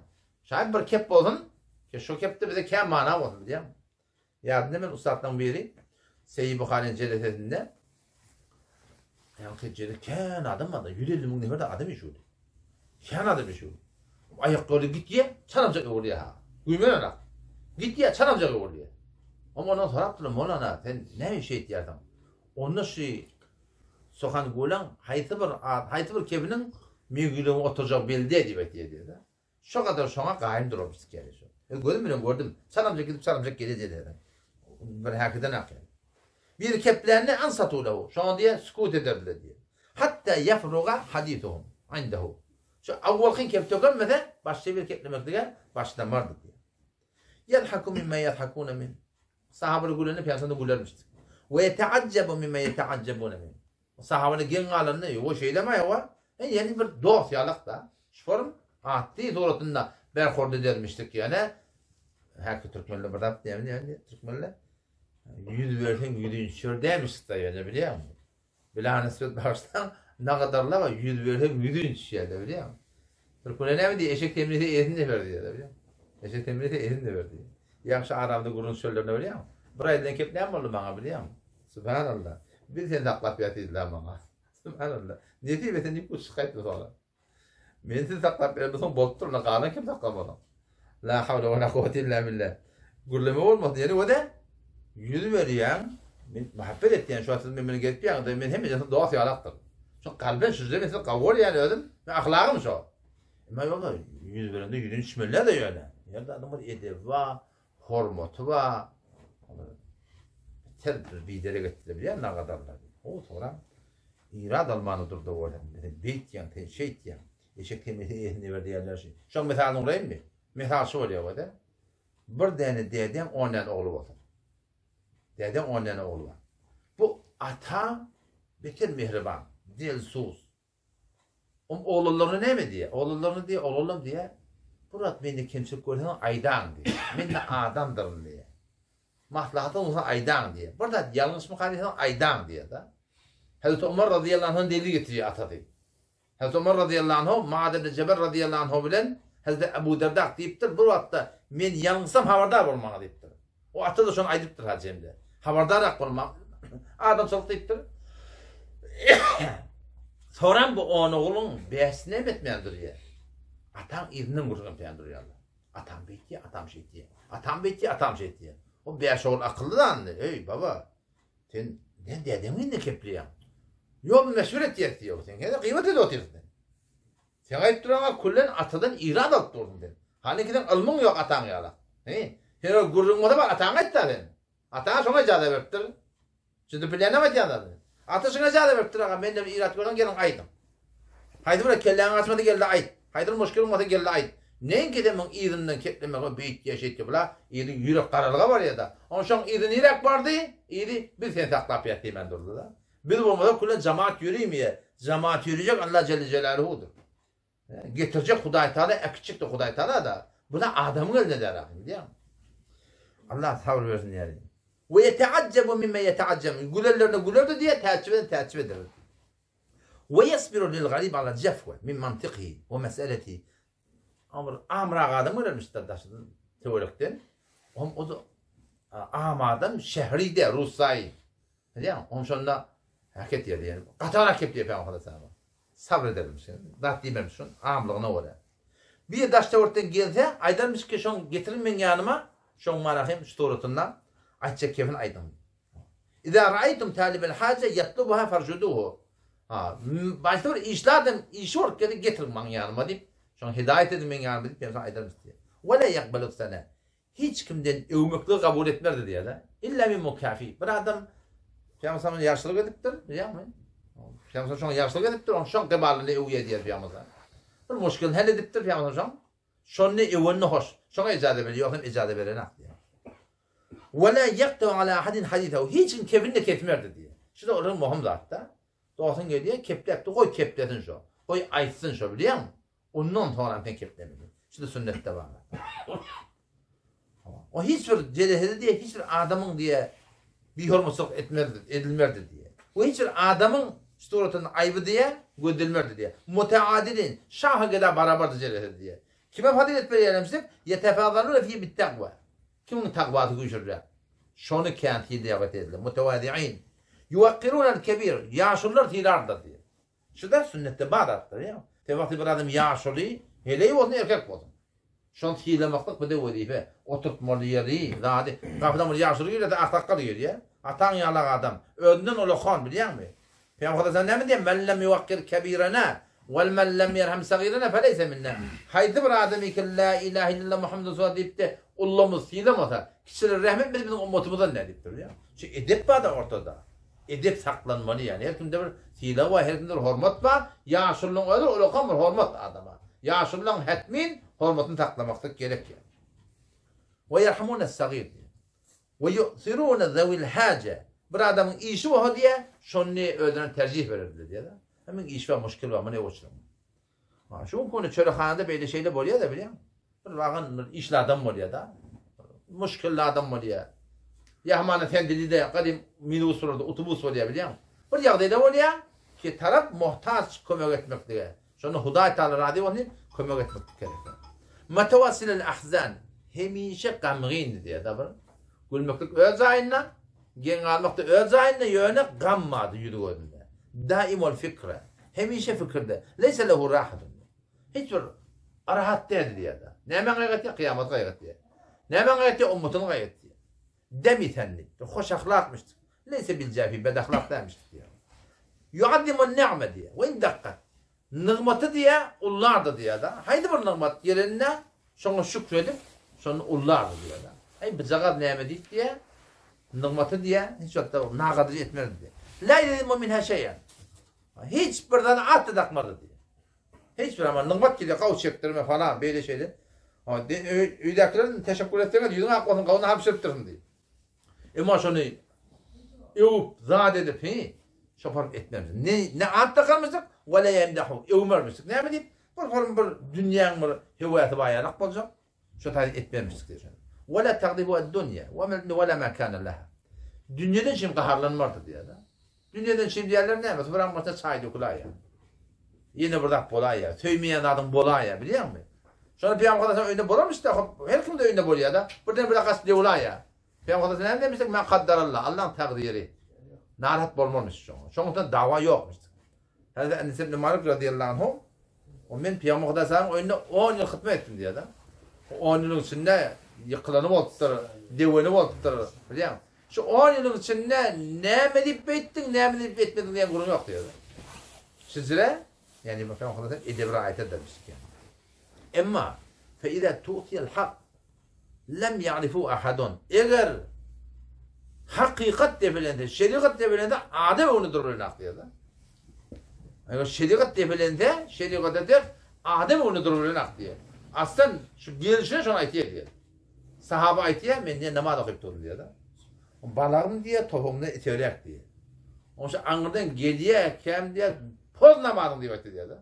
Şaýat bir kep bolsun, ki şo kepde bize kän mana bolsun, bilýäňmi? Ýadymda men ussatlaryň biri Seýi Buharyň jelesesinde ýaňky jele kän adam bardy, 150 müň nefer-de adam işiwdi. Kän adam işiwdi. Aýak ýoly gitýär, çalamja öwrülýär ha. Güýmenerak. Gitýär, çalamja öwrülýär. Oňa ondan sorapdyrlar, Molana, sen näme iş etýärsiň? Onda şu Sohangulaň haýsy bir haýsy bir kebiniň meň ýüregime oturjagy belli däl diýip aýtýar diýýär-de. Şo gadar şoňa gaýym durarmyş diýýär şo. Men gözüm bilen gördüm. Çalamjak gidip çalamjak gelýär diýýär. Bir häkiden akýar. Biri keplände ansatu lehu. Şoňa diýýär sükut ederdiler diýýär. Hatta ýafruga hadisuhum indehu. Şu awwalky kep tökenmese başga bir keplemeklige başlamardy diýýär. Ýadhaku mimma ýadhakuna min. Sahabalar gülende Pygamberimiz gülermişdi. We ýeteajjabu mimma ýeteajjabuna min. Sahabalar geň galanda, Ýo, şeýlemi aýowa? E, ýani bir dost ýalak-da. Şu form atdy suratynda berhord edermişdik ýöne. Häki türkmenler bir zat diýýärmi diýýär, türkmenler. Ýüz berseň ýüzün çür dämişdik-de ýöne bilýäňmi? Bilany söz bagyşlaň, nagadarlaga ýüz berseň ýüzün düşýär-de bilýäňmi? Türkmenler näme diýýär, eşek temlese eýesini deper diýýär-de bilýäňmi? Eşek temlese eýesini deper diýýär. Ýagşy aramyzda gürrüň çöllerinde bilýäňmi? Bir aýdylan kep näme boldy maňa bilýäňmi? Subhanallah. Biz seni saklap ýat diýdiler maňa. Subhanallah. Nesip etse diýip uçup gaýtdy soňra. Men sizi saklap beren bolsam bolupdyr, onda galan kim saklamaly? La hawla we la kuwwete illa billah. Gürleme bolmasyn, ýene öde ýüz berýäň, men muhabbet etýän, şu wagt siz men bilen gezip ýaňyda, men hemme ýerde dost ýalakdyr. Şo kalben şujra men sizi gawy görýän özüm, men ahlagym şo. Emma ýok-da, ýüz berende ýüzüni çmelle-de ýöne. Ýerde adamyň bir edebi bar, hormaty bar. Ter bir biderek etdiler bilýän nagadarlar. O soňra irad almany durdy bolýan. Sen beýtýäň, sen şeýtýäň. Eşek temesi eýesine ber diýerler şi. Şoň mysalyny uraýynmy? Mysal şu bolýar o-da. Bir däne dädeň on däne ogly bolsun. Dädeň on däne ogly bar. Bu ata beter mehriban, dilsuz. Oň oglanlaryna näme diýýär? Oglanlaryna diýýär, oglanlam diýýär, bir wagt mende kemçilik görseňiz aýdaň diýýär. Men-de adamdyryn diýýär. Maslahatyňyz bolsa aýdaň diýýär. Bir zat ýalňyşmyka diýseňiz aýdaň diýýär-de. Hezreti Omar razyýallahu anhudan delil getirýär atasy. Hezreti Omar razyýallahu anhu Muaz ibn Jebel razyýallahu anhu bilen Hezreti Abu Derdak diýipdir, bir wagtda men ýalňyşsam habardar bol maňa diýipdir. O ata-da şony aýdypdyr hajy hem-de. Habardarak bolmak adamçylyk diýipdir. Soram bu on ogluň bäşisini hem etmän durýar. Ataň yzyndan gürrüň durýarlar. Atam beýtýär, atam şeýtýär. Atam beýtýär, atam şeýtýär. O bäş ogul akylly zandy. Eý, baba, sen ne dädeň indi kepleýäň? Ýok, meşhur etýäs diýýär. Sen hezir gyýbat edip otyrsyň sen. Sen aýyp duraňa küllen atadan irad alyp dursuň sen. Hanyki seň ylmyň ýok ataň ýala. He? Sen ol gürrüň bolsa bar ataňa aýtda sen. Ataňa şoňa ijaza beripdir. Şuny bilýänem aýdýan zadyny. Ata şuňa ijaza beripdir aga menden bir irad görseň geliň aýdyň. Haýsy bir kelläňe gaçmasa gelde aýt. Haýsy bir muşkiliň bolsa gelde aýt. Neňki sen muň yzyndan keplemek o beýtýä şeýtýä bula yzy ýürek garalyga barýada. Onşoň yzy niräk bardy? Yzy biz seni saklap ýat diýmän durdy-da. Biz bolmasak külen jamaat ýörimeýär. Jamaat ýörejek Allah Jelle Jelaluhudyr. Getirjek Hudaý Taala äkitjek-de Hudaý Taala-da. Bu-da adamyň elinde däl ahyryn bilýäňmi? Allah sabyr bersin diýýär. We ýeteajjabu mimme ýeteajjab. Gülenlerine gülerdi diýýär, täjjüp eden täjjüp ederdi. We ýasbiru lil garib ala jefwe min mantykihi we meseletihi. Ama bir amrak adam gelermişdir daşyndan töwerekden. Om o da am adam şähri de rusaýy. Bilýäňmi? Oň şonda hak etýär diýen. Gatarak gepleýär Pygamber aleyhissalam. Sabr edermiş. Zat diýmemiş şun amlygyna görä. Bir daş töwerekden gelse, aýdarmyş ki, şoň getiriň meň ýanyma, şoň mana hem şu suratynda aýtjak kepini aýdyň. Iza raýtum talibel haja ýatlubuha farjuduhu. Ha, başda bir işli adam işi bolup gelse getiriň maň ýanyma diýip, şoň hidaýat ediň meň ýanyma diýip Pygamber aýdarmyş diýýär. Wala ýakbalu sana. Hiç kimden öwmekligi kabul etmerdi diýýär-de. Illa min mukafi. Bir adam Pygamber sallallahu ýagşylyk edipdir, bilýäňmi? Pygamber şoňa ýagşylyk edipdir, onuň şoň gybalyny öwýär diýýär Pygamber. Bir muşkilini hal edipdir Pygamber şoň. Şony öwenini hoş. Şoňa ijaza berýär, ýogsam ijaza berenak diýýär. Wa la ýaktu ala ahadin hadisehu. Hiç kim kepini-de kesmerdi diýýär. Şu-da olaryň möhüm zat-da. Dostuň gelýär, kepläpdi, goý keplesin şo. Goý aýtsyn şo, bilýäňmi? Ondan soňram sen keplemeli. Şu-da sünnetde bar. O hiç bir jelesede diýe, hiç bir adamyň diýe bihormatçylyk etmezdi, edilmerdi diýe. We hiç bir adamyň suratynyň aýby diýe gözlenmerdi diýe. Muteadilin, şahy geda barabardy jelesede diýe. Kime fazylet berýäremşik? Ýetefazalune fi bittakwa. Kimiň takwasy güýçlüräk? Şony kän sylaýar ediler. Mutewadiin. Yuwakkirunel kebir. Ýaşulular sylardylar diýe. Şu-da sünnetde bar zatlar, ýa. Te wagty bir adam ýaşuly, heleý bolsun, erkek bolsun. Şony sylamaklyk bize wezipe. Oturtmaly ýeri, zady. Gapydan bir ýaşuly girýär-de, aksakgal girýär. Ataň ýalak adam. Özünden ulakan, bilýäňmi? Pygamber Hudaýjan näme diýýär? Men lem yuwakkir kebirena wel men lem yerham sagirena feleýse minna. Haýsy bir adam ki la ilahe illallah Muhammedur Resulullah diýip-de ullamyzy sylamasa, kiçilere rehim etmese biziň ummatymyzdan däl diýipdir, bilýäňmi? Şu edep bar-da ortada. Edep saklanmaly ýani her kimde bir sylag bar her kimde bir hormat bar ýaşulynyň özi ulakan bir hormat adama ýaşulynyň hetmin hormatyny saklamaklyk gerek ýani. We ýerhamunes sagyr diýýär. We ýu'sirune zewil haje. Bir adamyň işi bolsa diýýär, şony özüne terjih bererdiler diýýär-de. Meň iş bar, muşkil bar, muny goşuň. Ha, şu günki çörekhanada beýle şeýle bolýar-da bilýäň. Bir wagan bir işli adam bolýar-da. Muşkilli adam bolýar. Ýa hamana sendili-de gadym minibus bolardy, utubus bolýar bilýäň. Bir ýagdaýda bolýar ki tarap muhtaç kömek etmeklige. Şonda Hudaý Taala razy bolsun diýip kömek etmeklik gerek. Mutawassilel ahzan hemişe gamgyndy diýýär-de bir. Gülmeklik öz jaýynda, geň galmak-da öz jaýynda, ýöne gam bardy ýüzi-gözünde. Daimul fikre, hemişe fikirde. Leýse lehu rahatun. Hiç bir rahat däldi diýýär-de. Nämäni gaýgy etýär? Kyýamaty gaýgy etýär. Nämäni gaýgy etýär? Ummatyny gaýgy etýär. Demisen diýipdir. Hoş ahlakmyşdyk. Leýse bil jafi, bedahlak dälmişdik diýýär. Ýuazzimun ni'me diýýär. We in dakkat. Nygmaty diýýär, ullardy diýýär-de. Haýsy bir nygmat geleninde şoňa şükür edip, şony ullardy diýýär-de. Aý, bijagaz näme diýip diýýär. Nygmaty diýýär, hiç wagtda nagadyr etmezdi diýýär. La ýezlimu minha şeý'en. Hiç bir zady at-da dakmazdy diýýär. Hiç bir ama nygmat gelýär, gaw çekdirme falan, beýle şeýle. Öýdäkiler teşekkür etseňiz, ýüzüň ak bolsun, gawuny alyp bişiripdirsiň diýip. Emma şony öwüp, zat edip, hi, şo form etmezdik. Ne, ne at dakarmyşdyk, we le ýemdahu, öwmermişdik. Näme diýip? Bir form bir dünýäň bir höwäsi bar ýalak boljak. Şo taýda etmezmişdik diýip şony. We la tagdibu ad-dunýa, we la ma kana laha. Dünýeden şem gaharlanmardy diýýär-de. Dünýeden şem diýýärler näme? Subraň başyna çaý dökülaýýar. Ýene bir zat bolaýýar. Söýmeýän zadyň bolaýýar, bilýäňmi? Şonda Pygamber Hudaýyň öýünde bolarmyş-da, hop, her kimde öýünde bolýar-da. Birden bir gaçyp döwülaýýar. Pygamber Hudaý näme diýmişdik? Ma kaddarallah, Allaň takdyry. Narahat bolmarmyş şoňa. Şoň üçin dawa ýokmyş. Hazreti Enes ibn Malik radiyallahu anhu o men Pygamber Hudaýyň öýünde 10 ýyl hyzmat etdim diýýär-de. 10 ýylyň içinde ýykylany bolupdyr, döweni bolupdyr, bilýäňmi? Şu on ýylyň içinde näme diýip beýtdiň, näme diýip etmediň diýen gürrüň ýok diýýär. Şijire, ýagny bu Pygamber Hudaýdan edebi raýat edermiş eken. Emma fe iza tu'tiyal hak lem ya'rifu ahadun. Eger hakykat depelense, şerigat depelense adam öňünde durup bilenok diýýär. Eger şerigat depelense, şerigata ters adam öňünde durup bilenok diýýär. Aslan şu gelişine şony aýtýar diýýär. Sahaba aýtýar, men diýýär, namaz okyp durdum diýýär-de. Balagym diýýär, topugymdan iteräk diýýär. Oňşa aňyrdan gelýär, käm diýýär, poz namazyň diýip aýtdy diýýär-de.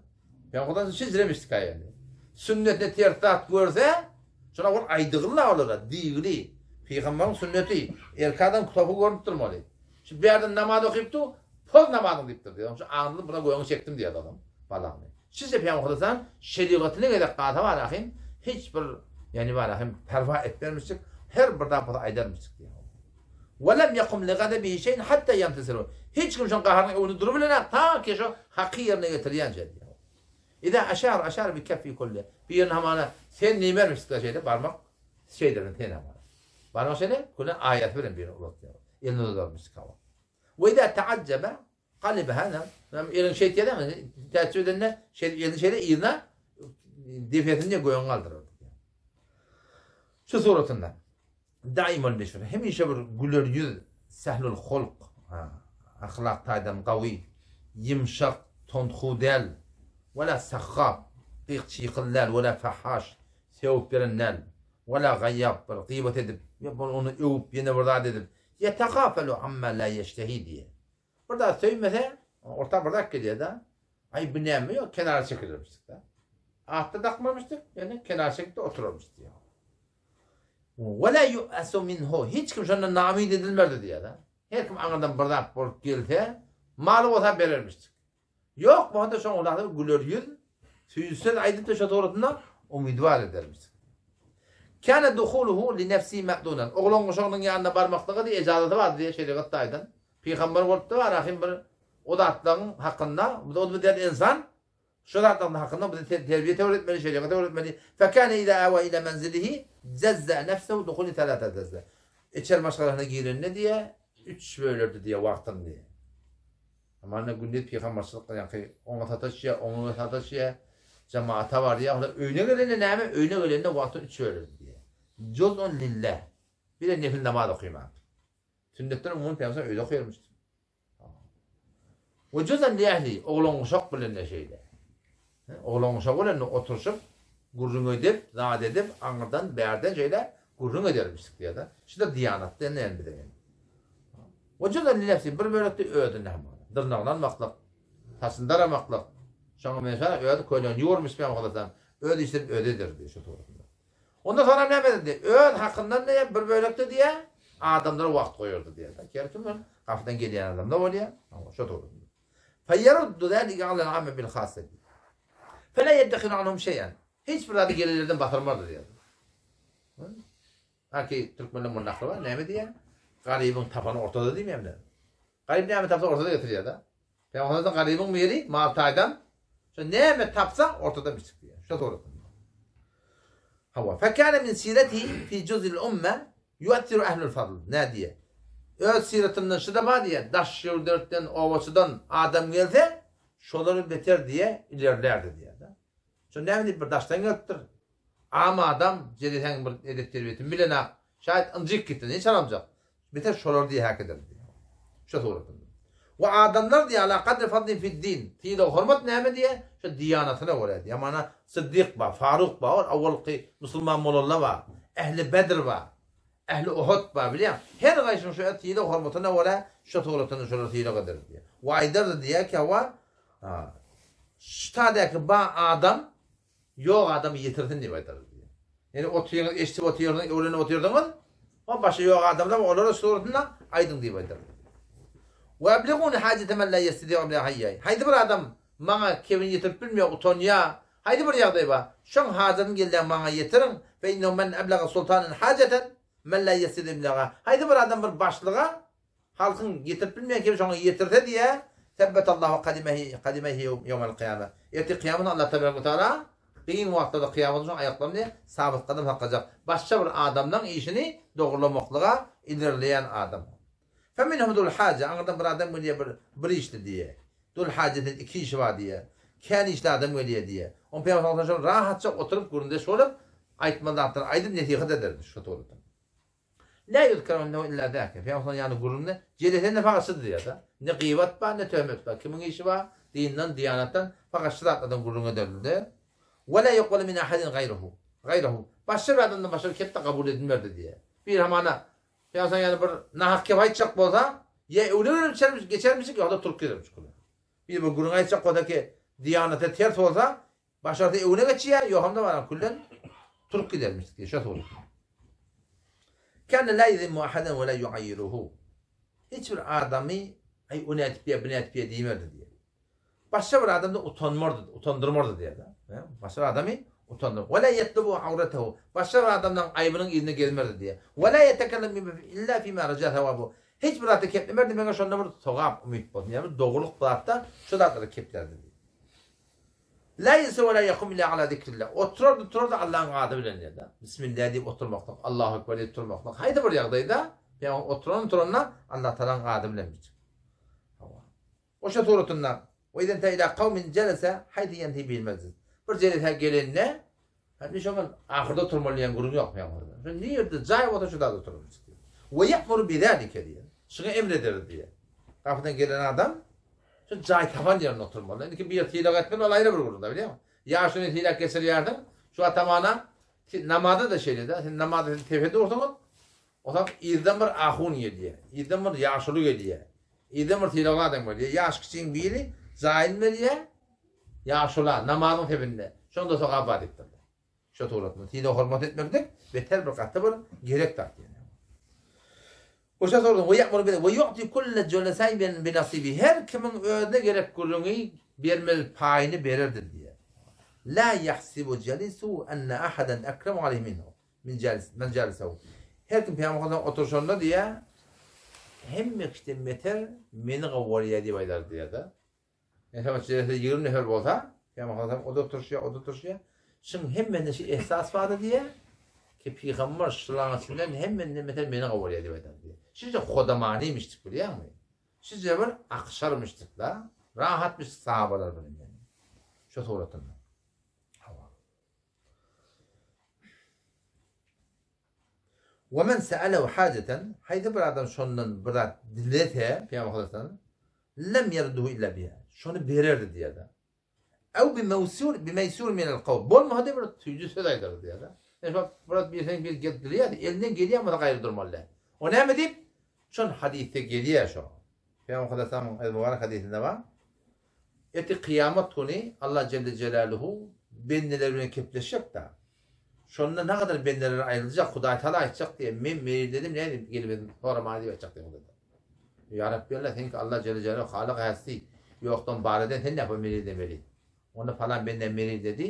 Pygamberden şeýle ýaly. Sünnetine ters zat görse, şona ol aýdygynla olara, diýgili. Pygamberiň sünneti, erkek adam topugy görnüp durmaly. Şu bärden namaz okyp dur, poz namazyň diýipdir diýýär. Oňşa aňyrdan buna göňi çekdim diýýär adam, balagyny. Sizce Pygamber Hudaýdan şerigatyna gezek galsa bar ahim hiç bir ýani bar ahim perwa etmermişdik, her bir zat bolsa aýdarmyşdyk diýýär. We lem ýakum li gadabihi şeý'in hatta ýemtesilu. Hiç kim şoň gaharynyň öňünde durup bilenok, ta ki şo haky ýerine getirýänçä diýýär. Iza aşar aşar bi keffi kulli. Bir ýerini hamana sen diýmermişdik-de şeýle barmak şeýle sen hamana. Barmak şeýle küle aýasy bilen birini uzatýar. Elini uzadarmyşdyk hawa. We iza taajjaba Galyba hä näme? Näme eliň şeýtýär dämi? Täjjüp edende şeýdip elini şeýle yzyna depesini diýe gögüň galdyrardy diýýär. Şu suratynda daimul beşir hemişe bir güler ýüz sählul hulk ahlak taýdan gawy ýumşak tondhu däl wala sahhab gyk çykyl däl wala fahaş sögüp beren däl wala gaýýab bir gybat edip ony öwüp ýene bir zat edip ýetagafelu amma la ýeştehi diýýär. Bir zat söýmese, orta bir zat gelýär-de. Aý, bu näme ýok, kenara çekilermişdik-de. Atda dakmamyşdyk, ýöne kenara çekip-de oturarmyşdyk diýýär. Ve la yu'asu minhu. Hiç kim şondan naumyt edilmerdi diýýär-de. Her kim aňyrdan bir zat bolup gelse, maly bolsa berermişdik. Ýok, bolsa şoň ulagda güler ýüz, süýji söz aýdyp-da şo dogrusynda umydwar edermişdik. Kana duhuluhu li nefsi ma'dunan. Oglan guşagynyň ýanyna barmaklyga diýe ejazaty bardy diýe şerigat taýdan. Pygamber bolupdy barahym bir o zatlaryň hakynda, biz ol bir insan, şo zatlaryň hakynda bizi terbiýe öwretmeli, şerigat öwretmeli. Fekane iza awa ila menzilihi jazza nefsehu duhuli talata jazza. Içeri maşgalasyna girende diýe üç bölerdi diýe wagtyny diýe. Hamana gündiz pygamberçilik ýaňky oňa sataşýar, oňa sataşýar, jemaata barýar. Olar öýüne gelende näme? Öýüne gelende wagty üç bölerdi diýýär. Juz'un lillah. Bir de nefil namaz okaýmak. Sünnetden umumy pygamber öýde okaýarmyş. We juz'an li ehli, oglan uşak bilen de şeýle. Oglan uşak bilen de oturyşyp, gürrüň edip, zat edip, aňyrdan, bärden şeýle gürrüň edermişdik diýýär-de. Şu-da diýanat diýen bize. We juz'an li nefsi, bir bölek-de özüne hem bar. Dyrnagyny almaklyk, saçyny daramaklyk, şoňa meňzeş özi köýnegini ýuwarmyş Pygamber öz işlerini özi ederdi şu suratynda. Ondan soňra näme ederdi? Öz hakyndan diýýär, bir bölek-de diýýär, adamlara wagt goýardy diýýär. Her kim gapydan gelýän adam-da bolýar. Şo suratynda. Feýeruddu zalike alel amme bil hasseti. Fela ýeddehiru anhum şeý'en. Hiç bir zady gelenlerden basyrmardy diýýär. Haki türkmende bir nakyl bar, näme diýýär? Garybyň tapany ortada diýmeýärmi? Garyp näme tapsa ortada getirýär-de. Pygamberimiz garybyň biri mal taýdan şo näme tapsa ortada biçik diýýär. Şo suratynda. Hawa, fekâne min siretihi fi juz'il umme yu'athiru ehlul fadl. Nä diýýär? Öz siratyndan şuda bar diýýär, daş ýurtdan, obaçydan adam gelse, şolar beter diýýär, ilerlärdi diýýär-de. Şo näme diýip bir daşdan gelipdir. Am adam jeleseň bir edep terbiýesini bilenak. Şaýat ynjyk gitse ne çalamjak. Beter şolar diýe häk ederdi diýe. Şo suratynda. We adamlar diýe ala kadri fadlin fid din. Sylag hormat näme diýe? Şo diýanatyna görä diýe. Mana Syddyk bar, Faruk bar, ol awalky musulman bolanlar bar. Ähli Bedr bar. Ähli Uhud bar bilýäň. Her gaýsynyň şo sylag hormatyna görä şo suratynda şolar sylag ederdi diýe. We aýdardy diýe ki hawa ştadäki ba adam Ýok adamy ýetirsin diýip aýdardy diýýär. Ýöne otyryňyz, eşidip otyrsyňyz, öwrenip otyrdyňyz, o başga ýok adamlar bar, olara suratynda aýdyň diýip aýdardy. Wa ebliguni hajete men la ýestedi'u ibla haýýaý. Haýsy bir adam maňa kebini ýetirip bilmeýär, utanýar, haýsy bir ýagdaý bar, şoň hajatyny gelýän maňa ýetiriň, fe innehu men eblaga sultanen hajeten men la ýestedi'u iblaga. Haýsy bir adam bir başlyga Halkyň ýetirip bilmeýän kemi şoňa ýetirse diýýär, Sebbetallahu kadimehi kadimehi ýewmel kyýame. Ertir kyýamat Allah tebarek we taala kyn wagtlarda kyýamat şoň aýaklaryny sabyt gadam saklajak. Başga bir adamlaň işini dogurlamaklyga ilerleýän adam. Feminhum zul haja, aňyrdan bir adam gelýär bir bir işli diýýär. Zul hajetin iki işi bar diýýär. Kän işli adam gelýär diýýär. Oň Pygamber sallallahu aleyhi ve sellem rahatça oturyp gürrüňdeş bolup aýtmaly zatlary aýdyp nesihat ederdi şu suratda. La ýuzkeru indehu illa zâke. Pygamber ýany gürrüňde jelesende fakat şudy diýýär-de. Ne gybat bar, ne töhmet bar. Kimiň işi bar? Dinden, diýanatdan fakat şu zatlardan gürrüň ederdi-de. Ve la yukbalu min ahadin gaýruhu. Gaýruhu. Başga bir adamdan başga bir kep-de kabul edilmerdi diýýär. Bir hamana Pygamber ýany bir nahak kep aýtjak bolsa, ýa öwle berip içermiş, geçermişik, ýa-da turup gidermiş. Bir bir gürrüň aýtjak bolsa ki, diýanata ters bolsa, Başarsa öňüne geçýär, ýogamda baran külden turup gidermiş diýýär, şo surat. Kâne lâ yuzimmu ahaden ve lâ yuayyiruhu. Hiç bir adamy aý o nädip diýýär, bu nädip diýýär diýmerdi diýýär. Başga bir adamda utanmardy, utandyrmardy diýýär. Başga bir adamy utandyr. Ve lâ yetlubu awretehu. Başga bir adamdan aýbynyň yzyna gezmerdi diýýär. Ve lâ yetekellem illa fîmâ rejâ sewabu. Hiç bir zatda keplemerdi, meger şonda bir sogap umyt bolsun. Ýagny dogrulyk zatda şo zatlary keplerdi diýýär. La ýelse we la ýekum illa ala zikrillah. Oturardy turardy Allahyň ady bilen diýýär-de. Bismillah diýip oturmaklyk, Allahu ekber diýip turmaklyk. Haýsy bir ýagdaýda Pygamber oturan turanda Allah Tagalaň ady bilen biçip. Hawa. Oşa suratynda We izen te ila kawmin jelese haýsy ýenhi bil mejlis. Bir jelesä gelende Hany şo men ahyrda oturmaly diýen gürrüň ýok pygamberden. Şo nirde jaý bolsa şo zada oturmaly diýýär. We ýa'muru bizalike diýýär. Şuňa emr ederdi diýýär. Gapydan gelen adam şu jaý tapan ýerinde oturmaly. Indiki bir sylag etmeli ol aýry bir gürrüň da bilýäňmi? Ýaşulyny sylag geçirýärsiň, şu atamana namazda-da şeýle-de. Sen namazda sen tepe dursuňyz, onsoň yzdan bir ahun gelýär, yzdan bir ýaşuly gelýär, yzdan bir sylagly adam gelýär. Ýaş kiçiň biri jaýyny berýär, Ýaşula, namazyň sebinde, şonda sogap bar diýipdirler. Şo suratynda sylag-hormat etmeklik beter bir gaty bir gerek zat diýen. Oşa sorduň, we ýa'muru bi we ýu'ti kulle jelesaý bi nasibi. Her kimiň özüne gerek gürrüňi bermeli paýyny bererdi diýýär. La ýahsibu jalisu enne ahadan akramu aleýhi minhu min jalis men jalisahu. Her kim Pygamber bilen oturyşanda diýýär, hemme kişiden beter meni gowy görýär diýip aýdardy diýýär-de. Meselem, jelese 20 nefer bolsa, Pygamber o da oturşýar, o da oturşýar. Şuň hemmesinde şu esas bardy diýýär ki, Pygamber şularyň içinden hemmesinden beter meni gowy görýär diýip aýdar diýýär. Şunça hodamanymyşdyk bilýäňmi? Şunça bir akyşarmyşdyk-da, rahatmyşdyk sahabalar bilen ýani. Şu suratynda. Hawa. Ve men se'alehu haceten, haýsy bir adam şondan bir zat dilese, Pygamber sallallahu lem yerduhu illa biha. Şony bererdi diýýär-de. Ew bi mewsur bi meýsur minel kawl. Bolmasa diýip bir süýji söz aýdardy diýýär-de. Ýani şo bir bir sen bir gelip dileýär, elinden gelýän bolsa gaýry durmaly däl. O näme diýip? Şol hadysda gelýär şo. Pygamber Aleyhisselamyň el mübarek hadysynda bar. Eti kyýamat güni Allah Celle Celaluhu bendeler bilen kepleşjek-da. Şonda nagadar bendeler aýryljak, Hudaý Taala aýtjak diýýär, men meýilledim nädip gelmedim soramaga diýip aýtjak diýýär Hudaý. Ýa Rabbi Allah seňki Allah Celle Celaluhu Halyk Hästi, ýokdan bar eden sen näpe meýillemeli. Onda palan bende meýilledi,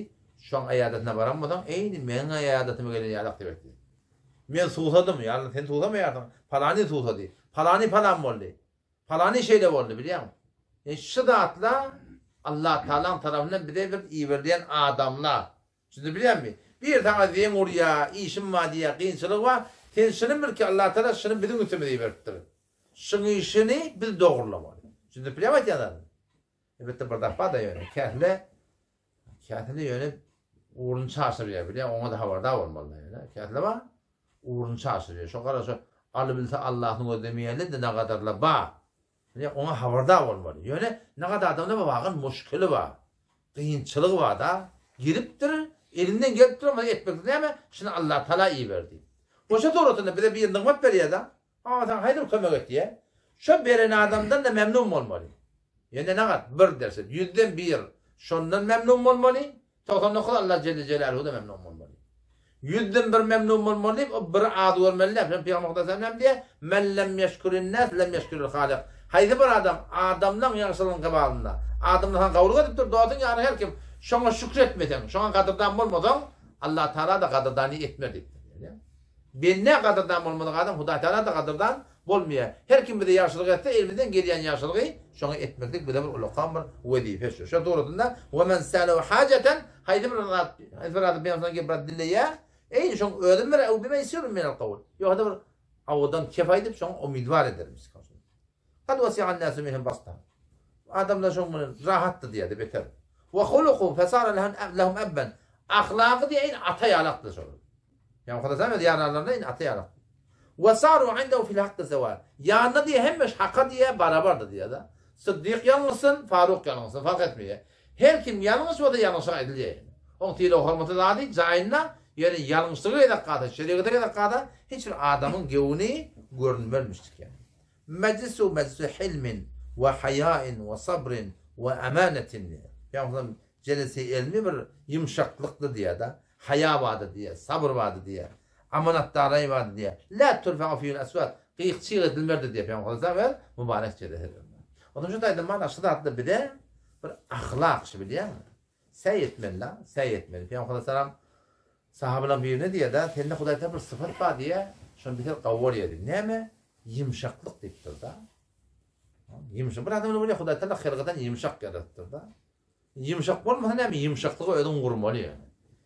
şoň aýadatyna baran bolsaň, eýni meň aýadatyma gelen ýalak diýip aýtdy. Men suwsadym, ýa Allah sen suwsamaýarsyň, palany suwsady, palany palan boldy. Palany şeýle boldy bilýäňmi? Ýani şu zatlar Allah Tagalaň tarapyndan bize bir iberilýän adamlar. Şuny bilýäňmi? Bir saňa zeň urýa, işim bar diýýä, kynçylygy bar. Sen şuny bil ki Allah Tagala şuny biziň üstümize iberipdir. Şuň işini biz dogrulamaly. Şuny bilýäňmi aýtýan zadymy? Elbetde bir zat bar-da ýöne käsile käsile ýöne ugruny çaşyrýar bilýäň oňa-da habardar bolmaly ýöne käsile bar ugruny çaşyrýar şo gara şo alybilse Allahyny gözlemeýänler-de nagadarlar bar bilýäň oňa habardar bolmaly ýöne nagadar adamda bar wagan muşkili bar kynçylygy bar-da gelipdir elinden gelip dur amma etmeklik näme şuny Allatagala iberdi goşa suratynda bize bir nygmat berýär-da Aga saňa haýsy bir kömek etýä? Şo beren adamdan-da memnun bolmaly. Ýene nagat bir derse, ýüzden bir şondan memnun bolmaly, 99 Allah Jelle Jelaluhuda memnun bolmaly. Ýüzden bir memnun bolmaly diýip, o biri az görmeli däl. Şonda Pygamber Hudaý näme diýýär? Men lem ýeşkurin nas, lem ýeşkuril halyk. Haýsy bir adam adamlaň ýagşylygynyň gybalynda, adamlar saňa gowulyk edip dur, dostuň ýaryň her kim, şoňa şükür etmeseň, şoňa gadyrdan bolmasaň, Allah Tagala-da gadyrdany etmez diýipdir. Bendä gadyrdan bolmadyk adam Hudaý Tagala-da gadyrdan bolmaýar. Her kim bize ýagşylyk etse, elimizden gelýän ýagşylygy şoňa etmeklik bize bir ulakan bir wezipe şu. Şo dogrusynda Ve men sâlehu hâceten haýsy bir zat, haýsy bir adam Pygamberden gelip bir zat dileýär, eý şoň özüm bir ew bimeýsirun minel kawul. Ýogsa bir awadan kep aýdyp şoňa umydwar edermiş. Kad wasi'an nasu minhum basta. Adamlar şoň bilen rahatdy diýýärdi beter. Wa huluku fesara lehum ebben. Ahlagy diýýär in ata ýalakdy şol. Ýa Hudaý öz ýaranlaryna in ata ýalakdy. Wa saru indehu fil hakky sewa. Ýanynda diýýär hemme haka diýýär barabardy diýýär-de. Syddyk ýalňyşsyn, Faruk ýalňyşsyn fark etmeýär. Her kim ýalňyş bolsa ýalňyşlyk aýdylýar. Oň sylag hormaty zady jaýynda ýöne ýalňyşlyga gezek galsa, şerigete gezek galsa hiç bir adamyň göwni görünmezmişdik ýa. Mejlisu mejlisu hilmin we haýain we sabrin we amanetin diýýär. Pygamberimiz jelesi elmi bir ýumşaklykdy diýýär-de. Haýa bardy diýýär, sabyr bardy diýýär. Amanatdarlaý bardy diýýär. La turfa'u fihil aswat. Gyk-çyg edilmerdi diýýär Pygamberimiz öz mübarek jelesinde. Onsoň şu taýdan mana şu zatda bize bir ahlak şu bilýäňmi? Säý etmeli-la, säý etmeli. Pygamber aleyhissalam sahabalaryň birine diýýär-de, sende Hudaý tarapy bir sypat bar diýýär, şony bilseň gawy bolýar diýip. Näme? Ýumşaklyk diýipdir-de. Ýumşak. Bir adam bolýar, Hudaý tarapy hylgadan ýumşak ýaradypdyr-da. Ýumşak bolmasa näme? Ýumşaklygy özüň gurmaly ýöne.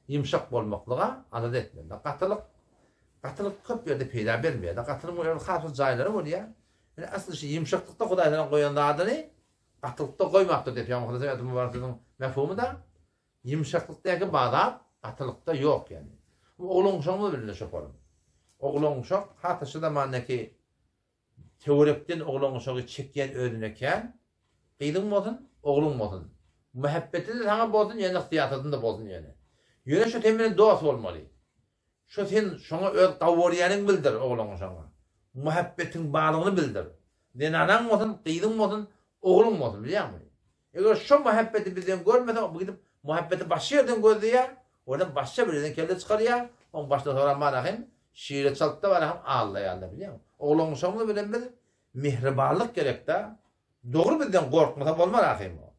Ýumşak bolmaklyga alada etmeli. Gatylyk gatylyk köp ýerde peýda bermeýär-de. Gatylygyň öz has bir jaýlary bolýar. Ýöne asly şu ýumşaklykda Hudaý tarapy goýan zadyny Gatylykda goýmapdyr diýip Pygamber Hudaý Özüniň mübarek sözüniň mefhumy-da ýumşaklykdaky bar zat gatylykda ýok ýagny. Bu oglan-uşagymyz bilen-de şoparym. Oglan-uşak hata şu zamandaky töwerekden oglan-uşagy çekýän özüne kän, gyzyň bolsun, ogluň bolsun. Mähebbeti-de saňa bolsun, ýöne syýasatyny-da bolsun ýöne. Ýöne şu sen bilen dost bolmaly. Şo sen şoňa öz gawurýanyň bildir ogluňa şoňa. Muhabbetiň barlygyny bildir. Zenanaň bolsun, gyzyň bolsun, ogluň bolsun bilýäňmi? Eger şo muhabbeti bizden görmese, bu gidip muhabbeti başga ýerden gözleýär, ondan başga bir ýerden kelle çykarýar, oň başyna soran bar ahym, şire çaltda bar ahym aldaýarlar bilýäňmi? Ogluň şoňa bilen biz mihribanlyk gerekdä. Dogry bizden gorkmasa bolmar ahym o.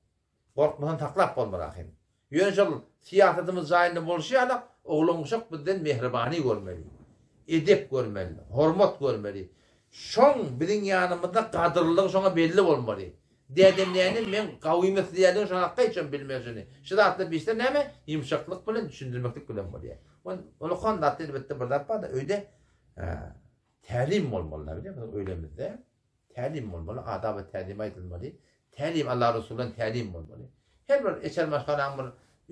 Gorkmasaň saklap bolmaz ahym. Ýöne şol syýasatymyz jaýynda bolşy ýalak, oglan-uşak bizden mähribany görmeli. Edep görmeli, hormat görmeli. Şoň biziň ýanymyzda gadyrlylygy şoňa belli bolmaly. Dädem nänem meň gawym isleýärdigini şoň hakda hiçem bilmez şuny. Şu zatlar bilse näme, ýumşaklyk bilen düşündirmeklik bilen bolýar. Ol ukan zatda elbetde bir zat bar-da, öýde tälim bolmaly-da bilýärsiňiz öýlemizde. Tälim bolmaly, adaba tälim aýdylmaly. Tälim Allah Resuldan tälim bolmaly. Her bir eçer maşgalaň bir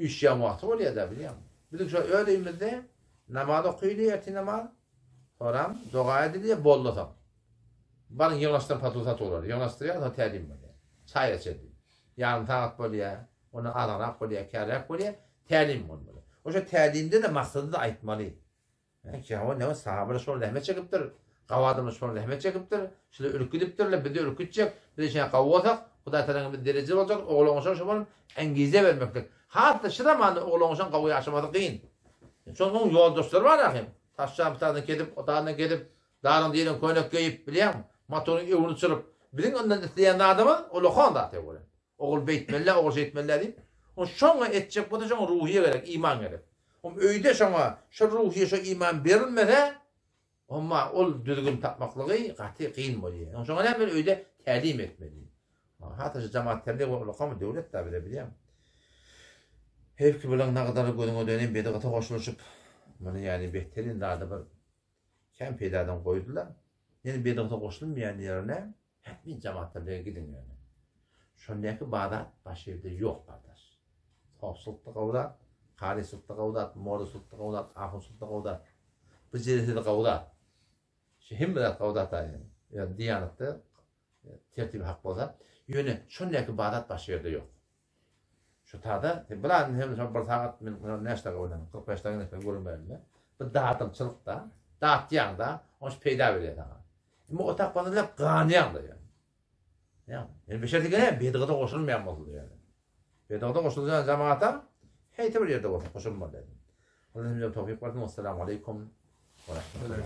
üýşýän wagty bolýar-da bilýäňmi? Biziň şo öz öýümizde namaz okaýylýar ertir namaz. Soram doga edilýär, boldy soň. Baryň ýygnaşdyryň patu satulary. Ýygnaşdyrýar, soň tälim bolýar. Çaý içildi. Ýarym sagat bolýar, ondan azagrak bolýar, käräk bolýar, tälim bolmaly. Oşa tälimde-de maksady-da aýtmaly. Ýa-o näme sahabalar şol zähmet çekipdir. Gawy adamlar şolar zähmet çekipdir. Şular ölüp gidipdirler, biz-de ölüp gitjek. Biz şeýle gawy bolsak, Hudaý tarapyndan biz derejeli boljak, oglan-uşak şo bolup, engize bermeklik. Has-da şu zamanda oglan-uşagyň gawy ýaşamasy kyn. Şonuň oň ýoldaşlary bar ahym. Taşjan bu taýdan kesip, o taýdan kesip, daryň diýlen köýnek geýip, bilýäňmi? Motoryň öwüni çyryp. Biziň ondan isleýän zadymyz ullakan zat ýa Ogul beýtmeli-dä, ogul şeýtmeli-dä diýip. Oň şoňa etjek bolsa şoňa ruhiýe gerek, iman gerek. Oň öýde şoňa şo ruhiýe, şo iman berilmese, Emma ol düzgün tapmaklygy gaty kyn bolýar. Oň şoňa näme öýde tälim etmeli. Hatda şu jamaat terbiýe we ulakamy döwlet da bize bilýän. Her ki bilen nagdary gözüňe döneýin bedgata goşulyşyp, muny ýani beterin zady bir kän peýdadan goýdular. Ýene bedgata goşulmaýan ýerine hetmin jamaat terbiýe gidiň ýöne. Şondaky bazar baş ýerde ýok gardaş. Sopçylykda gowy zat, karyçylykda gowy zat, mollaçylykda gowy zat, ahunçylykda gowy zat. Bu jere sizi gowy zat. Şu hemme zat gowy zat aýyn. Ýöne diýanetde tertibi hak bolsa, ýöne şondaky bazat başga ýerde ýok. Şu tada, bilan hem şo bir sagat men näçe dakika oýnadym, 45 dakika näçe görünmände. Bu dadymçylyk da, datýaň da, oň peýda berýär saňa. Emma o tapanda ganýaň da ýöne. Ýa, ýöne beşer diýen bedgada goşulmaýan bolsa ýöne. Bedgada goşulýan jamaata heýte bir ýerde bolsa goşulmaly. Allah hemmämize towfyk bersin. Assalamu aleýkum we rahmetullahi.